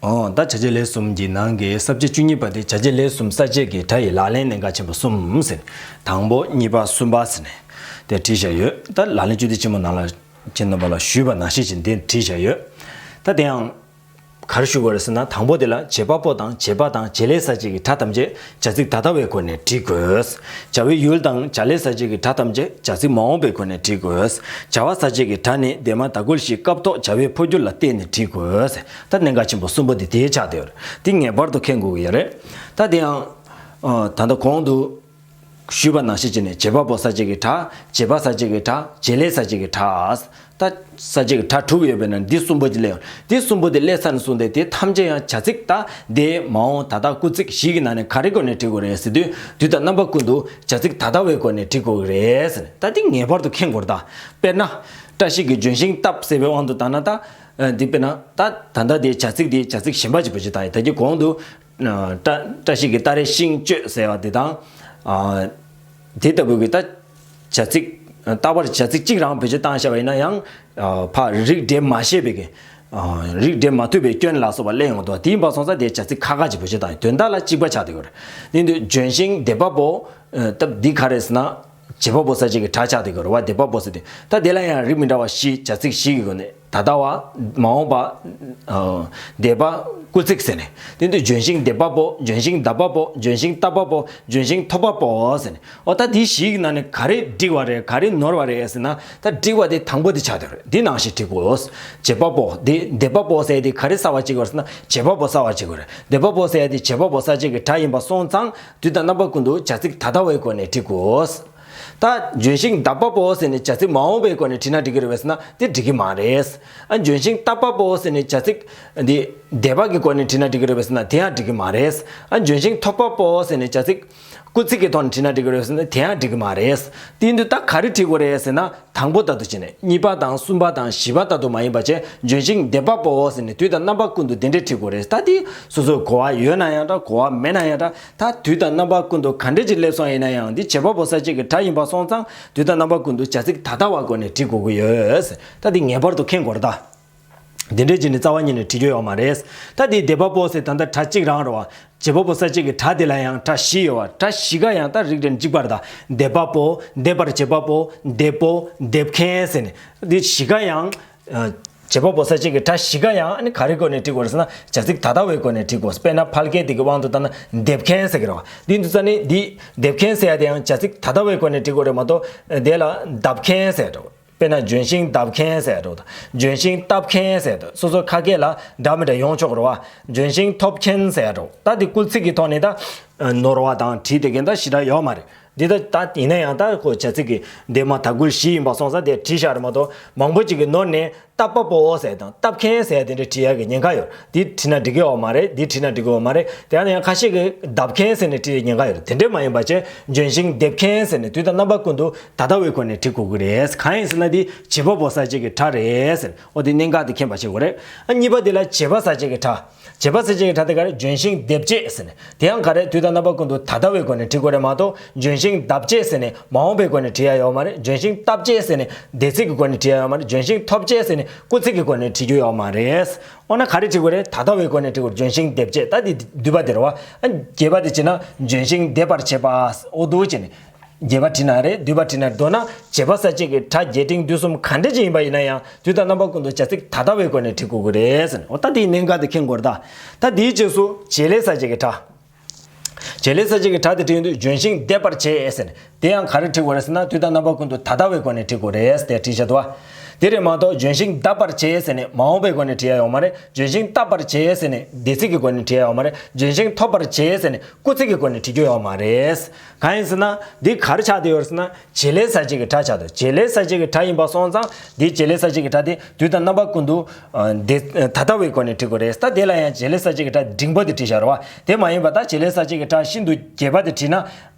འོ་ད་བྱ་བྱེད་ལས་གསུམ་གྱི་ནང་གི་ས་བཅད་བཅུ་གཉིས་པ་དེ་བྱ་བྱེད་ལས་གསུམ་ས་བཅད་ཀྱི་སྒྲ་ཡི་ལག་ལེན་གནད་འགག་ཆེན་པོ་གསུམ་ཟེར། དང་པོ་གཉིས་པ་གསུམ་པ་ཟེར་ནས་དེ་བྲིས་བཞག་ཡོད། ད་ལག་ལེན་བཅུ་དེ་ཆེན་མོ་ནང་ལ་ཁྱེད་རྣམ་པ་ལ་ཞུས་པ་ནང་བཞིན་བྱས་འདི་བྲིས་བཞག་ཡོད། ད་དེ་ཡང་། ག་རེ་ཞུ་དགོས་རེད་ཟེར་ན། དང་པོ་དེ་ལ་བྱེད་པ་པོ་དང་བྱེད་པ་དང་བྱེད་ལས་ས་བཅད་ཀྱི་སྒྲ་ཐམས་ཅད་བྱ་ཚིག་ད་ལྟ་བའི་སྒོ་ནས་འབྲི་དགོས། བྱ་བའི་ཡུལ་དང་བྱ་ལས་ས་བཅད་ཀྱི་སྒྲ་ཐམས་ཅད་བྱ་ཚིག་མ་འོངས་པའི་སྒོ་ནས་འབྲི་དགོས། བྱ་བ་ས་བཅད་ཀྱི་སྒྲ་ནི་འདས་མ་ད་གུལ་ཞིག་སྐབས་ཐོག་བྱ་བའི་འཕོ་འགྱུར་ལ་བརྟེན་ནས་འབྲི་དགོས། ད་གནད་འགག་ཆེན་པོ་གསུམ་པོ་དེ་དེའི་ཆགས་བསྡད་ཡོད་རེད། དེ་ངེས་པར་དུ་མཁྱེན་དགོས་ཀྱི་ཡོད་རེད། ད་དེ་ཡང་། ད་ལྟ་གོང་དུ། ཞུས་པ་ནང་བཞིན་བྱས་ནས་བྱེད་པ་པོ་ས་བཅད་ཀྱི་སྒྲ། བྱེད་པ་ས་བཅད་ཀྱི་སྒྲ། བྱེད་ལས་ས་བཅད་ཀྱི་སྒྲ། ད་ས་བཅད་ཀྱི་སྒྲ་དྲུག་ཡོད་པའི་ནང་འདི་གསུམ་པོ་ཅིག་སླེབས་ཡོང་། འདི་གསུམ་པོ་དེ་སླེབས་ཚར་ནས་བཟུང་སྟེ་དེ་ཐམས་ཅད་ཡང་བྱ་ཚིག་ད་འདས་མ་འོངས་ད་ལྟ་སྐུལ་ཚིག་བཞི་གི་ནང་ནས་ག་རེ་སྒོ་ནས་འབྲི་དགོས་རེད་ཟེར་དུས། དུས་དང་རྣམ་པ་ཀུན་ཏུ་བྱ་ཚིག་ད་ལྟ་བའི་སྒོ་ནས་འབྲི་དགོས་ཀྱི་རེད་ཟེར་ནས། ད་འདི་ངེས་པར་དུ་མཁྱེན་དགོས་རེད་ད། དཔེར་ན། བཀྲ་ཤིས་ཀྱིས་ལྗོན་ཤིང་བཏབ་ཟེར་བའི་དབང་དུ་བཏང་ན་ད། འདི་དཔེར་ན་ད་ད་ལྟ་དེ་བྱ་ཚིག་དེ་བྱ་ཚིག་གཞན་པ་ཅིག་བེད་སྤྱོད་བཏང་ཡིན། ད་གིན་གོང་དུ། བཀྲ་བཀྲ་ཤིས་ཀྱི་སྟ་རེ་ཤིང་གཅོད་ཟེར་བ་དེ་དང་། དེ་ལྟ་བུའི་གི་ད་བྱ་ཚིག་རྟག་པར་བྱ་ཚིག་གཅིག་རང་བེད་སྤྱོད་བཏང་བཞག་པ་ཡིན་ན་ཡང་། ཕར་རིགས་འགྲེ་མ་ཤེས་པའི་གི། རིགས་འགྲེ་མ་ཐུབ་པའི་སྐྱོན་ལ་སོགས་པ་སླེབས་ཡོང་གི་འདུག་དེ་ཡིན་པ་སོང་ཙང་དེ་བྱ་ཚིག་ཁག་ཁག་ཅིག་བེད་སྤྱོད་བཏང་ཡིན། དོན་དག་ལ་གཅིག་པ་ཆགས་བསྡད་ཡོད་རེད། དེ་དུས་ལྗོན་ཤིང་འདེབས་པ་པོ། སྟབས་འདི་ག་རེད་ཟེར་ན། བྱེད་པ་པོ་ས་བཅད་ཀྱི་སྒྲ་ཆགས་བསྡད་ཡོད་རེད་བ། འདེབས་པ་པོ་ཟེར་དུས་ད་དེ་ལ་ཡང་རིགས་མི་འདྲ་བ་བཞི། བྱ་ཚིག་བཞི་གི་སྒོ་ནས། ད་ལྟ་བ། མ་འོངས་པ། འདས་པ། སྐུལ་ཚིག་ཟེར་ནས། དེ་དུས་ལྗོན་ཤིང་འདེབས་པ་པོ། ལྗོན་ཤིང་བཏབ་པ་པོ། ལྗོན་ཤིང་བཏབ་པ་པོ། ལྗོན་ཤིང་ཐོབ་པ་པོ་ཟེར་ནས། འོ་ད་དེ་བཞི་གི་ནང་ནས་ག་རེ་འགྲིག་པ་རེད། ག་རེ་ནོར་བ་རེད་ཟེར་ན། ད་འགྲིག་པ་དེ་དང་པོ་དེ་ཆགས་བསྡད་ཡོད་རེད། འདི་ནང་བཞིན་འབྲི་དགོས། བྱེད་པ་པོ་དེ་འདེབས་པ་པོ་ཟེར་དེ་ག་རེ་གསལ་བར་བྱེད་དགོས་ཟེར་ན། བྱེད་པ་པོ་གསལ་བར་བྱེད་དགོས་རེད། འདེབས་པ་པོ་ཟེར་དེ་བྱེད་པ་པོ་ས་བཅད་ཀྱི་སྒྲ་ཡིན་པ་སོང་ཙང་། དུས་དང་རྣམ་པ་ཀུན་ཏུ་བྱ་ཚིག་ད་ལྟ་བའི་སྒོ་ནས་འབྲི་དགོས། ད་ལྗོན་ཤིང་བརྡབ་པ་པོ་ཟེར་ནས་བྱ་ཚིག་མ་འོངས་པའི་སྒོ་ནས་བྲིས་ན་འགྲིག་གི་རེད་པས་ཟེར་ན་དེ་འགྲིག་གི་མ་རེད། ཨ་ལྗོན་ཤིང་བཏབ་པ་པོ་ཟེར་ནས་བྱ་ཚིག་འདི་འདས་པ་གི་སྒོ་ནས་བྲིས་ན་འགྲིག་གི་རེད་པས་ཟེར་ན་དེ་ཡང་འགྲིག་གི་མ་རེད། ཨ་ལྗོན་ཤིང་ཐོབ་པ་པོ་ཟེར་ནས་བྱ་ཚིག་སྐུལ་ཚིག་གི་ཐོག་ནས་བྲིས་ན་འགྲིག་གི་རེད་པས་ཟེར་ན་དེ་ཡང་འགྲིག་གི་མ་རེད། དེ་ཡིན་དུས་ད་ག་རེ་བྲིས་དགོས་རེད་ཟེར་ན། དང་པོ་ལྟར་དུ་བྱས་ནས་གཉིས་པ་དང་གསུམ་པ་དང་བཞི་པ་ལྟར་དུ་མ་ཡིན་པ་བྱས་ལྗོན་ཤིང་འདེབས་པ་པོ་ཟེར་ནས་དུས་དང་རྣམ་པ་ཀུན་ཏུ་དེ་འདྲས་བྲིས་དགོས་རེད། ད་དེ་སོ་སོའི་གོ་བ་ཡོད་ན་ཡང་འདྲ་གོ་བ་མེད་ན་ཡང་འདྲ་ད་དུས་དང་རྣམ་པ་ཀུན་ཏུ་ག་འདྲས་ཅིག་སླེབས་སོང་ཡིན་ན་ཡང་འདི་བྱེད་པ་པོ་གསལ་བྱེད་ཀྱི་སྒྲ་ཡིན་པ་སོང་ཙང་དུས་དང་རྣམ་པ་ཀུན་ཏུ་བྱ་ཚིག་ད་ལྟ་བ་སྒོ་ནས་བྲིས་དགོས་ཀྱི་ཡོད། ད་དེ་ངེས་པར་དུ་མཁྱེན་དགོས་རེད་ད། དེ་འདྲས་བྱས་ནས་རྩ་བ་ཉིད་ནས་བྲིས་རྒྱུ་ཡོད་མ་རེད། ད་དེ་འདེབས་པ་པོ་ཟེར་ད་ལྟ་སྒྲ་གཅིག་རང་རེད་བ། བྱེད་པ་པོ་གསལ་བྱེད་ཀྱི་སྒྲ་དེ་ལ་ཡང་སྒྲ་བཞི་ཡོད་བ། སྒྲ་བཞི་ཀ་ཡང་ད་རིགས་འདྲ་གཅིག་པ་རེད་ད། འདེབས་པ་པོ། འདེབས་པར་བྱེད་པ་པོ། འདེབས་པོ། འདེབས་མཁན་ཟེར་ནས། འདི་བཞི་ཀ་ཡང་། ཨ། བྱེད་པ་པོ་གསལ་བྱེད་ཀྱི་སྒྲ་བཞི་ཀ་ཡང་ཨ་ནི་ག་རེ་སྒོ་ནས་འབྲི་དགོས་རེད་ཟེར་ན་བྱ་ཚིག་ད་ལྟ་བའི་སྒོ་ནས་འབྲི་དགོས། དཔེར་ན་ཕལ་སྐད་དེ་གི་དབང་དུ་བཏང་ན་འདེབས་མཁན་ཟེར་གི་རེད་བ། འདི་འདུག་ས་ནི་འདི་འདེབས་མཁན་ཟེར་ཡ་དེ་ཡང་བྱ་ཚིག་ད་ལྟ་བའི་སྒོ་ནས་འབྲི་དགོས་རེད་མ་གཏོགས་དེ་ལ་འདེབས་མཁན་ཟེར་འགྲོ། དཔེར་ན་ལྗོན་ཤིང་འདེབས་མཁན་ཟེར་འགྲོ། ལྗོན་ཤིང་བཏབ་མཁན་ཟེར་འགྲོ། སོ་སོ་ཁ་སྐད་ལ་འདྲ་མི་འདྲ་ཡོང་ཆོག་གི་རེད་བ། ལྗོན་ཤིང་ཐོབ་མཁན་ཟེར་འགྲོ། ད་འདི་སྐུལ་ཚིག་གི་ཐོག་ནས་ད་ནོར་བ་དང་བྲིས་དེ་གན་ད་ཞེ་དྲག་ཡོད་མ་རེད། འདི་ད་ད་ཡིན་ན་ཡང་ད་ཁོ་བྱ་ཚིག་གི་འདས་མ་ད་སྐུལ་བཞི་ཡིན་པ་སོང་ཙང་དེ་བྲིས་བཞག་རེད་མ་གཏོགས་མང་པོ་ཅིག་གིས་ནོར་ནས་བཏབ་པ་པོ་ཟེར་དང་བཏབ་མཁན་ཟེར་དེ་འདྲ་བྲིས་ཡག་གི་ཉེན་ཁ་ཡོད། འདི་བྲིས་ན་འགྲིག་གི་ཡོད་མ་རེད། འདི་བྲིས་ན་འགྲིག་གི་ཡོད་མ་རེད། དེ་ཡང་ན་ཡང་ཁ་ཤས་ཀྱིས་འདེབས་མཁན་ཟེར་ནས་བྲིས་ཡག་ཉེན་ཁ་ཡོད་རེད། དེ་འདྲ་མ་ཡིན་པ་བྱས་ལྗོན་ཤིང་འདེབས་མཁན་ཟེར་ནས་དུས་དང་རྣམ་པ་ཀུན་ཏུ་ད་ལྟ་བའི་སྒོ་ནས་བྲིས་དགོས་ཀྱི་རེད། གང་ཡིན་ཟེར་ན་འདི་བྱེད་པ་པོ་གསལ་བྱེད་ཀྱི་སྒྲ་རེད་ཟེར། འོ་འདི་གནད་འགག་འདི་མཁྱེན་པ་བྱེད་དགོས་རེད། ཨ་གཉིས་པ་འདི་ལ་བྱེད་པ་གསལ་བྱེད་ཀྱི་སྒྲ། བྱེད་པ་གསལ་བྱེད་ཀྱི་སྒྲ་དེ་ག་རེ། ལྗོན་ཤིང་འདེབས་བྱེད་ཟེར་ནས། དེ་ཡང་ག་རེ། དུས་དང་རྣམ་པ་ཀུན་ཏུ་ད་ལྟ་བའི་སྒོ་ནས་བྲིས་དགོས་རེད་མ་གཏོགས་ལྗོན་ཤིང་འདེབས་བྱེད་ཟེར་ནས་མ་འོངས་པའི་སྒོ་ནས་བྲིས་ཡ་ཡོད་མ་རེད། ལྗོན་ཤིང་བཏབ་བྱེད་ཟེར་ནས་འདས་ཚིག་གི་སྒོ་ནས་བྲིས་ཡ་ཡོད་མ་རེད། ལྗོན་ཤིང་ཐོབ་བྱེད་ཟེར་ནས་སྐུལ་ཚིག་གི་སྒོ་ནས་བྲིས་རྒྱུ་ཡོད་མ་རེད། འོ་ན་ག་རེ་བྲིས་དགོས་རེད། ད་ལྟ་བའི་སྒོ་ནས་བྲིས་དགོས་རེད། ལྗོན་ཤིང་འདེབས་བྱེད། ད་འདི་བསྡུས་པ་དེ་རེད་བ། ཨ་རྒྱས་པ་དེ་བྱས་ན་ལྗོན་ཤིང་འདེབས་པར་བྱེད་པ། འོ་འདུག་བྱས་ནས། རྒྱས་པ་བྲིས་ན་རེད། བསྡུས་པ་བྲིས་ན་རེད། མདོར་ན་བྱེད་པ་གསལ་བྱེད་ཀྱི་སྒྲ་རྒྱས་འབྲིང་བསྡུས་གསུམ་ག་འདྲ་ཅིག་ཡིན་པ་ཡིན་ན་ཡང་དུས་དང་རྣམ་པ་ཀུན་ཏུ་བྱ་ཚིག་ད་ལྟ་བའི་སྒོ་ནས་བྲིས་དགོས་ཀྱི་རེད་ཟེར་ནས། འོ་ད་དེའི་གནད་འགག་དེ་མཁྱེན་དགོས་རེད་ད། ད་དེའི་རྗེས་སུ་བྱེད་ལས་གསལ་བྱེད་ཀྱི་སྒྲ། བྱེད་ལས་གསལ་བྱེད་ཀྱི་སྒྲ་དེ་བྲིས་ཡོང་དུས་ལྗོན་ཤིང་འདེབས་པར་བྱེད་ཟེར་ནས། དེ་ཡང་ག་རེ་བྲིས་དགོས་རེད་ཟེར་ན་དུས་དང་རྣམ་པ་ཀུན་ཏུ་ད་ལྟ་བའི་སྒོ་ནས་བྲིས་དགོས་རེད་ཟེར་དེ་བྲིས་བཞག་འདུག་བ། དེ་རེད་མ་གཏོགས་ལྗོན་ཤིང་བརྡབ་པར་བྱེད་ཟེར་ནས་མ་འོངས་པའི་སྒོ་ནས་བྲིས་ཡ་ཡོད་མ་རེད། ལྗོན་ཤིང་བཏབ་པར་བྱེད་ཟེར་ནས་འདས་ཚིག་གི་སྒོ་ནས་བྲིས་ཡ་ཡོད་མ་རེད། ལྗོན་ཤིང་ཐོབ་པར་བྱེད་ཟེར་ནས་སྐུལ་ཚིག་གི་སྒོ་ནས་བྲིས་རྒྱུ་ཡོད་མ་རེད། གང་ཡིན་ཟེར་ན་འདི་ག་རེ་ཆགས་བསྡད་ཡོད་རེད་ཟེར་ན་བྱེད་ལས་གསལ་བྱེད་ཀྱི་སྒྲ་ཆགས་འདུག་བྱེད་ལས་གསལ་བྱེད་ཀྱི་སྒྲ་ཡིན་པ་སོང་ཙང་འདི་བྱེད་ལས་གསལ་བྱེད་ཀྱི་སྒྲ་དེ་དུས་དང་རྣམ་པ་ཀུན་ཏུ་འདི་ད་ལྟ་བའི་སྒོ་ནས་བྲིས་དགོས་རེད། ད་དེ་ལ་ཡང་བྱེད་ལས་གསལ་བྱེད་ཀྱི་སྒྲ་འབྲིང་པོ་དེ་བྲིས་བཞག་རེད་བ། དེ་མ་ཡིན་པ་ད་བྱེད་ལས་གསལ་བྱེད་ཀྱི་སྒྲ་ཤིན་ཏུ་རྒྱས་པ་དེ་བྲིས་ན།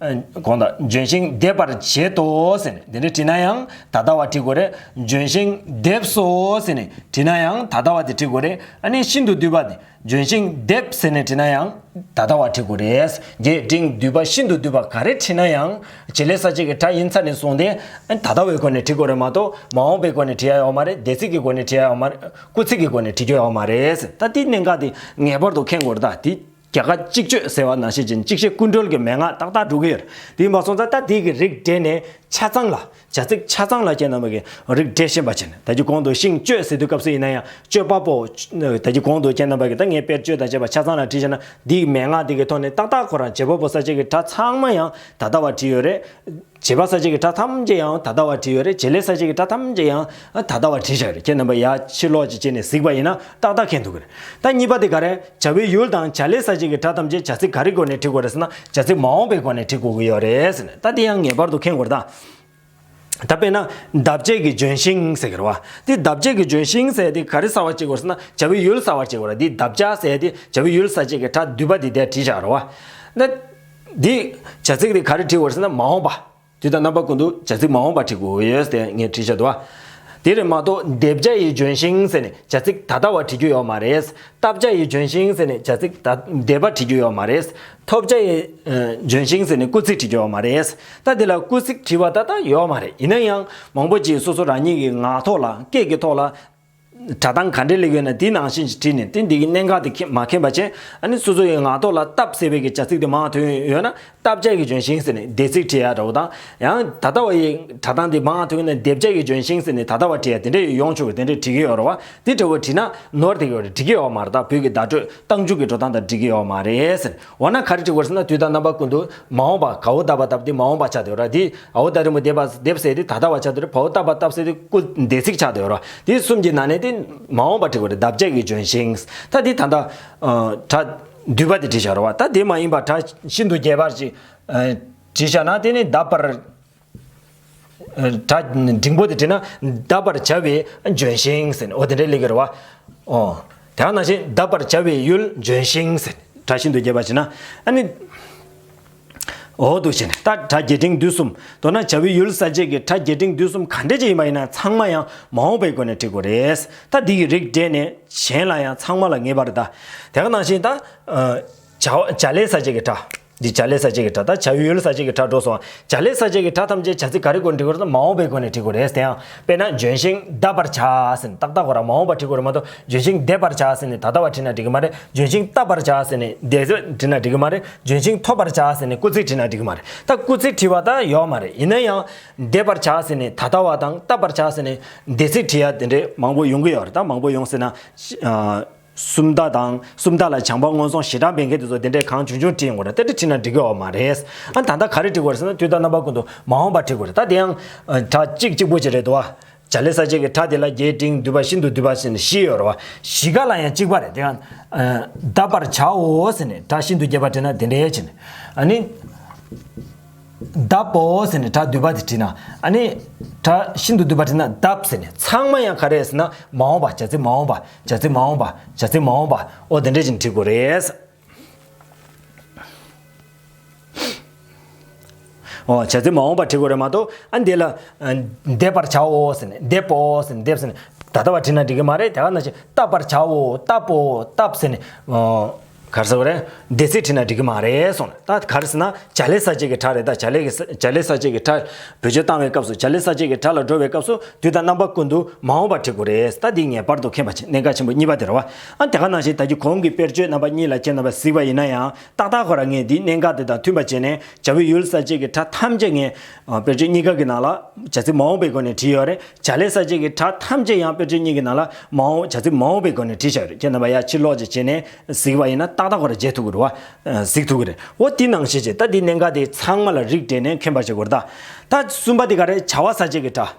གོང་དང་ལྗོན་ཤིང་འདེབས་པར་བྱེད་དོ་ཟེར་ནས་འདི་འདྲ་བྲིས་ན་ཡང་ད་ལྟ་བ་བྲིས་དགོས་རེད། ལྗོན་ཤིང་འདེབས་སོ་ཟེར་ནས་བྲིས་ན་ཡང་ད་ལྟ་བ་དེ་བྲིས་དགོས་རེད། ཨ་ནི་ཤིན་ཏུ་བསྡུས་པ་དེ་ལྗོན་ཤིང་འདེབས་ཟེར་ནས་བྲིས་ན་ཡང་ད་ལྟ་བ་བྲིས་དགོས་རེད། རྒྱས་འབྲིང་བསྡུས་པ་ཤིན་ཏུ་བསྡུས་པ་ག་རེ་བྲིས་ན་ཡང་བྱེད་ལས་གསལ་བྱེད་ཀྱི་སྒྲ་ཡིན་ཚར་ནས་བཟུང་སྟེ་ད་ལྟ་བའི་སྒོ་ནས་བྲིས་དགོས་རེད་མ་གཏོགས་མ་འོངས་པའི་སྒོ་ནས་བྲིས་ཡ་ཡོད་མ་རེད། འདས་ཚིག་གི་སྒོ་ནས་བྲིས་ཡ་ཡོད་མ་རེད། སྐུལ་ཚིག་གི་སྒོ་ནས་བྲིས་རྒྱུ་ཡོད་མ་རེད། ད་དེ་གནད་འགག་དེ་ངེས་པར་དུ་མཁྱེན་དགོས་རེད་ད། དེ་རྒྱ་གར་གཅིག་གཅོད་ཟེར་བ་ནང་བཞིན་བྱས་ནས་གཅིག་ཤེས་ཀུན་གྲོལ་གྱི་མན་ངག་ཏག་ཏག་འགྲོ་གི་ཡོད་རེད། དེ་ཡིན་པ་སོང་ཙང་ད་དེ་གི་རིགས་འགྲེ་ནས་ཆ་ཚང་ལ་བྱ་ཚིག་ཆ་ཚང་ལ་ཁྱེད་རྣམ་པ་གིས་རིགས་འགྲེ་ཤེས་པ་བྱས་ནས། ད་ཅི་གོང་དུ་ཤིང་གཅོད་ཟེར་དུས་སྐབས་སུ་ཡིན་ན་ཡང་གཅོད་པ་པོ། ད་ཅི་གོང་དུ་ཁྱེད་རྣམ་པ་གིས་ད་ངས་དཔེར་གཅོད་དང་བཅས་པ་ཆ་ཚང་ལ་བྲིས་བྱས་ན་འདིའི་མན་ངག་འདི་གི་ཐོག་ནས་ཏག་ཏག་ཁོ་རང་བྱེད་པ་པོ་གསལ་བྱེད་ཀྱི་སྒྲ་ཚང་མ་ཡང་ད་ལྟ་བ་བྲིས་ཡོད་རེད། བྱེད་པ་གསལ་བྱེད་ཀྱི་སྒྲ་ཐམས་ཅད་ཡང་ད་ལྟ་བ་བྲིས་ཡོད་རེད། བྱེད་ལས་གསལ་བྱེད་ཀྱི་སྒྲ་ཐམས་ཅད་ཡང་ད་ལྟ་བ་བྲིས་བཞག་ཡོད་རེད། ཁྱེད་རྣམ་པ་ཡར་ཕྱིར་ལོག་ཅིག་བྱས་ནས་གཟིགས་པ་ཡིན་ན་ཏག་ཏག་མཁྱེན་ཐུབ་ཀྱི་རེད། ད་གཉིས་པ་དེ་ག་རེ། བྱ་བའི་ཡུལ་དང་བྱ་ལས་གསལ་བྱེད་ཀྱི་སྒྲ་ཐམས་ཅད་བྱ་ཚིག་ག་རེའི་སྒོ་ནས་བྲིས་དགོས་རེད་ཟེར་ན་བྱ་ཚིག་མ་འོངས་པའི་སྒོ་ནས་བྲིས་དགོས་ཀྱི་ཡོད་རེད་ཟེར་ནས། ད་དེ་ཡང་ངེས་པར་དུ་མཁྱེན་དགོས་རེད་ད། ད་དཔེར་ན་འདབ་བྱེད་ཀྱི་ལྗོན་ཤིང་ཟེར་གྱི་རེད་བ། དེ་འདབ་བྱེད་ཀྱི་ལྗོན་ཤིང་ཟེར་དེ་ག་རེ་གསལ་བར་བྱེད་དགོས་ཟེར་ན་བྱ་བའི་ཡུལ་གསལ་བར་བྱེད་དགོས་རེད། དེ་འདབ་བྱ་ཟེར་དེ་བྱ་བའི་ཡུལ་གསལ་བྱེད་ཀྱི་སྒྲ་བསྡུས་པ་དེ་དེར་བྲིས་བཞག་རེད་བ། ད་དེ་བྱ་ཚིག་དེ་ག་རེ་བྲིས་དགོས་རེད་ཟེར་ན་མ་འོངས་པ། དུས་དང་རྣམ་པ་ཀུན་ཏུ་བྱ་ཚིག་མ་འོངས་པ་བྲིས་དགོས་ཡོད་ཟེར་ངས་བྲིས་བཞག་འདུག་བ། དེ་རེད་མ་གཏོགས་འདེབས་བྱ་ཡི་ལྗོན་ཤིང་ཟེར་ནས་བྱ་ཚིག་ད་ལྟ་བ་བྲིས་རྒྱུ་ཡོད་མ་རེད། བཏབ་བྱ་ཡི་ལྗོན་ཤིང་ཟེར་ནས་བྱ་ཚིག་ད་འདས་པ་བྲིས་རྒྱུ་ཡོད་མ་རེད། ཐོབ་བྱ་ཡི་ལྗོན་ཤིང་ཟེར་ནས་སྐུལ་ཚིག་བྲིས་རྒྱུ་ཡོད་མ་རེད། ད་འདི་ལ་སྐུལ་ཚིག་བྲིས་པ་ད་ལྟ་ཡོད་མ་རེད། ཡིན་ན་ཡང་མང་པོ་ཅིག་སོ་སོ་རང་ཉིད་ཀྱི་ངག་ཐོག་ལ་སྐད་ཀྱི་ཐོག་ལ་སྒྲ་གདངས་ག་འདྲས་སླེབས་ཡོད་ན་དེ་ནང་བཞིན་ཞིག་བྲིས་ནས་དེ་འདི་གི་གནད་འགག་དེ་མཁྱེན་མ་མཁྱེན་པ་བྱས། ཨ་ནི་སོ་སོ་ཡི་ངག་ཐོག་ལ་བཏབ་ཟེར་བའི་གི་བྱ་ཚིག་དེ་མང་ཐོན་ཡོད་ན་བཏབ་བྱ་གི་ལྗོན་ཤིང་ཟེར་ནས་འདས་ཚིག་བྲིས་ཡ་འདྲ་བོ་དང་། ཡང་ད་ལྟ་བ་ཡི་སྒྲ་གདངས་དེ་མང་ཐོན་ན་འདས་བྱ་གི་ལྗོན་ཤིང་ཟེར་ནས་ད་ལྟ་བ་བྲིས་ཡ་དེ་འདྲས་ཡོང་ཆོག་གི། དེ་འདྲས་བྲིས་གི་ཡོད་རེད་བ། དེ་འདྲ་བོ་བྲིས་ན་ནོར་བསྡད་ཀྱི་ཡོད་རེད། འགྲིག་གི་ཡོད་མ་རེད། ད་བོད་ཀྱི་བརྡ་སྤྲོད་རྟགས་འཇུག་གི་འགྲོ་སྟངས་དང་འགྲིག་གི་ཡོད་མ་རེད་ཟེར། འོ་ན་ག་རེ་བྲིས་དགོས་ཟེར་ན་དུས་དང་རྣམ་པ་ཀུན་ཏུ་མ་འོངས་པ། ག་འོག་བཏབ་པ་བཏབ་དེ་མ་འོངས་པ་ཆགས་བསྡད་ཡོད་རེད། དེ་འ་འོག་ད་རི་མོ་འདེབས་པ་འདེབས་ཟེར་དེ་ད་ལྟ་བ་ཆགས་བསྡད་ཡོད་རེད། བ་འོག་བཏབ་པ་བཏབ་ཟེར་དེ་སྐུལ་འདས་ཚིག་ཆགས་བསྡད་ཡོད་རེད། དེ་གསུམ་གྱི་ནང་ནས་དེ་མ་འོངས་པ་བྲིས་དགོས་རེད། འདབ་བྱ་གི་ལྗོན་ཤིང་། ད་དེ་ད་ལྟ་སྒྲ་བསྡུས་པ་དེ་བྲིས་བཞག་རེད་བ། ད་དེ་མ་ཡིན་པ་སྒྲ་ཤིན་ཏུ་རྒྱས་པར་ཅིག་བྲིས་བཞག་ན་དེ་ནི་འདབ་པར། སྒྲ་འབྲིང་པོ་དེ་བྲིས་ན་གདབ་པར་བྱ་བའི་ལྗོན་ཤིང་ཟེར་ནས། འོ་དེ་འདྲའི་ལེགས་ཀྱི་རེད་བ། ཨོ། དེ་ག་ནང་བཞིན་གདབ་པར་བྱ་བའི་ཡུལ་ལྗོན་ཤིང་ཟེར་ནས་སྒྲ་ཤིན་ཏུ་རྒྱས་པ་བྱས་ན། ཨ་ནི། འོ་འདུག་བྱས་ནས་ད་སྒྲ་རྒྱས་འབྲིང་བསྡུས་གསུམ། མདོར་ན་བྱ་བའི་ཡུལ་གསལ་བྱེད་ཀྱི་སྒྲ་རྒྱས་འབྲིང་བསྡུས་གསུམ་ག་འདྲ་ཅིག་ཡིན་པ་ཡིན་ན་ཚང་མ་ཡང་མ་འོངས་པའི་སྒོ་ནས་བྲི་དགོས་རེད། ད་འདི་ཡི་རིགས་འགྲེ་ནས་གཞན་ལ་ཡང་ཚང་མ་ལ་ངེས་པར་ད། དེ་ག་ནང་བཞིན་ད། བྱ་བྱ་ལས་གསལ་བྱེད་ཀྱི་སྒྲ། འདི་བྱ་ལས་གསལ་བྱེད་ཀྱི་སྒྲ། ད་བྱ་བའི་ཡུལ་གསལ་བྱེད་ཀྱི་སྒྲ་འགྲོ་སོང་། བྱ་ལས་གསལ་བྱེད་ཀྱི་སྒྲ་ཐམས་ཅད་བྱ་ཚིག་ག་རེ་སྒོ་ནས་འབྲི་དགོས་རེད་ཟེར་ན་མ་འོངས་པའི་སྒོ་ནས་འབྲི་དགོས་རེད་ཟེར་ཡང་། དཔེར་ན་ལྗོན་ཤིང་གདབ་པར་བྱ་ཟེར་ནས་ཏག་ཏག་ཁོ་རང་མ་འོངས་པ་འབྲི་དགོས་རེད་མ་གཏོགས་ལྗོན་ཤིང་འདེབས་པར་བྱ་ཟེར་ནས་ད་ལྟ་བ་བྲིས་ན་འགྲིག་གི་མ་རེད། ལྗོན་ཤིང་བཏབ་པར་བྱ་ཟེར་ནས་འདེབས་བྱ་བྲིས་ན་འགྲིག་གི་མ་རེད། ལྗོན་ཤིང་ཐོབ་པར་བྱ་ཟེར་ནས་སྐུལ་ཚིག་བྲིས་ན་འགྲིག་གི་མ་རེད། ད་སྐུལ་ཚིག་བྲིས་པ་ད་ཡོད་མ་རེད། ཡིན་ན་ཡང་འདེབས་པར་བྱ་ཟེར་ནས་ད་ལྟ་བ་དང་བཏབ་པར་བྱ་ཟེར་ནས་འདེབས་ཚིག་བྲིས་ཡ་དེ་འདྲས་མང་པོ་ཡོང་གི་ཡོད་རེད། ད་མང་པོ་ཡོང་ཟེར་ན། སུམ་རྟགས་དང་སུམ་རྟགས་ལ་བྱམས་པ་སྔོན་སོང་ཞེ་དྲག་འབད་མཁན་དེ་ཚོ་དེ་འདྲས་གང་བྱུང་བྱུང་བྲིས་ཡོང་གི་རེད། དེ་འདྲས་བྲིས་ན་འགྲིག་གི་ཡོད་མ་རེད། ཨ་ད་ལྟ་ག་རེ་བྲིས་དགོས་རེད་ཟེར་ན་དུས་དང་རྣམ་པ་ཀུན་ཏུ་མ་འོངས་པ་བྲིས་དགོས་རེད། ད་དེ་ཡང་སྒྲ་གཅིག་གཅིག་པོ་ཅིག་རེད་འདུག་བ། བྱ་ལས་གསལ་བྱེད་ཀྱི་སྒྲ་དེ་ལ་རྒྱས་འབྲིང་བསྡུས་པ་ཤིན་ཏུ་བསྡུས་པ་ཟེར་ནས་བཞི་ཡོད་རེད་བ། བཞི་ཀ་ལ་ཡང་གཅིག་པ་རེད། དེ་ཡང་གདབ་པར་བྱའོ་ཟེར་ནས་སྒྲ་ཤིན་ཏུ་རྒྱས་པ་བྲིས་ན་དེ་འདྲས་བྱས་ནས་ཨ་ནི། གདབ་པོ་ཟེར་ནས་སྒྲ་བསྡུས་པ་དེ་བྲིས་ན། ཨ་ནི། སྒྲ་ཤིན་ཏུ་བསྡུས་པ་བྲིས་ན་གདབ་ཟེར་ནས་ཚང་མ་ཡང་ག་རེ་ཟེར་ན་མ་འོངས་པ། བྱ་ཚིག་མ་འོངས་པ། བྱ་ཚིག་མ་འོངས་པ། བྱ་ཚིག་མ་འོངས་པ། ཨོ་དེ་འདྲས་ཅིག་བྲིས་དགོས་རེད། ཨོ་བྱ་ཚིག་མ་འོངས་པ་བྲིས་དགོས་རེད་མ་གཏོགས་ཨ་འདི་ལ། འདེབས་པར་བྱའོ་ཟེར་ནས་འདེབས་པོ་ཟེར་ནས་འདེབས་ཟེར་ནས་ད་ལྟ་བ་བྲིས་ན་འགྲིག་གི་མ་རེད། དེ་ག་ནང་བཞིན་བཏབ་པར་བྱའོ་བཏབ་པོ་བཏབ་ཟེར་ནས། ག་རེ་ཟེར་བ་རེད། འདེབས་ཚིག་བྲིས་ན་འགྲིག་གི་མ་རེད་གསུངས། ད་ག་རེ་ཟེར་ན་བྱ་ལས་གསལ་བྱེད་ཀྱི་སྒྲ་རེད། ད་བྱ་ལས་ཀྱི་བྱ་ལས་གསལ་བྱེད་ཀྱི་སྒྲ་བེད་སྤྱོད་བཏང་བའི་སྐབས་སུ་བྱ་ལས་གསལ་བྱེད་ཀྱི་སྒྲ་ལ་འགྲོ་བའི་སྐབས་སུ་དུས་དང་རྣམ་པ་ཀུན་ཏུ་མ་འོངས་པ་བྲི་དགོས་རེད། ད་འདི་ངེས་པར་དུ་མཁྱེན་པ་བྱེད། གནད་འགག་ཆེན་པོ་གཉིས་པ་དེ་རེད་བ། ཨ་དེ་ག་ནང་བཞིན་ད་གིན་གོང་གི་དཔེར་བརྗོད་རྣམ་པ་གཉིས་ལ་ཁྱེད་རྣམ་པས་གཟིགས་པ་ཡིན་ན་ཡང་ཏག་ཏག་ཁོ་རང་ངས་འདིའི་གནད་འགག་དེ་དང་མཐུན་པ་བྱས་ནས་བྱ་བའི་ཡུལ་གསལ་བྱེད་ཀྱི་སྒྲ་ཐམས་ཅད་ངས་དཔེར་བརྗོད་གཉིས་ཀ་གི་ནང་ལ་བྱ་ཚིག་མ་འོངས་པའི་སྒོ་ནས་བྲིས་ཡོད་རེད། བྱ་ལས་གསལ་བྱེད་ཀྱི་སྒྲ་ཐམས་ཅད་ཡང་དཔེར་བརྗོད་གཉིས་ཀྱི་ནང་ལ་མ་འོངས་བྱ་ཚིག་མ་འོངས་པའི་སྒོ་ནས་བྲིས་བཞག་ཡོད་རེད། ཁྱེད་རྣམ་པ་ཡར་ཕྱིར་ལོག་ཅིག་བྱས་ནས་གཟིགས་པ་ཡིན་ན་ཏག་ཏག་ཁོ་རང་མཇལ་ཐུབ་ཀྱི་རེད་བ། གཟིགས་ཐུབ་ཀྱི་རེད། འོ་དེ་ནང་བཞིན་བྱས་ད་འདི་གནད་འགག་དེ་ཚང་མ་ལ་རིགས་འགྲེ་ནས་མཁྱེན་པ་བྱེད་དགོས་རེད། ད་ད་གསུམ་པ་དེ་ག་རེ། བྱ་བ་གསལ་བྱེད་ཀྱི་སྒྲ།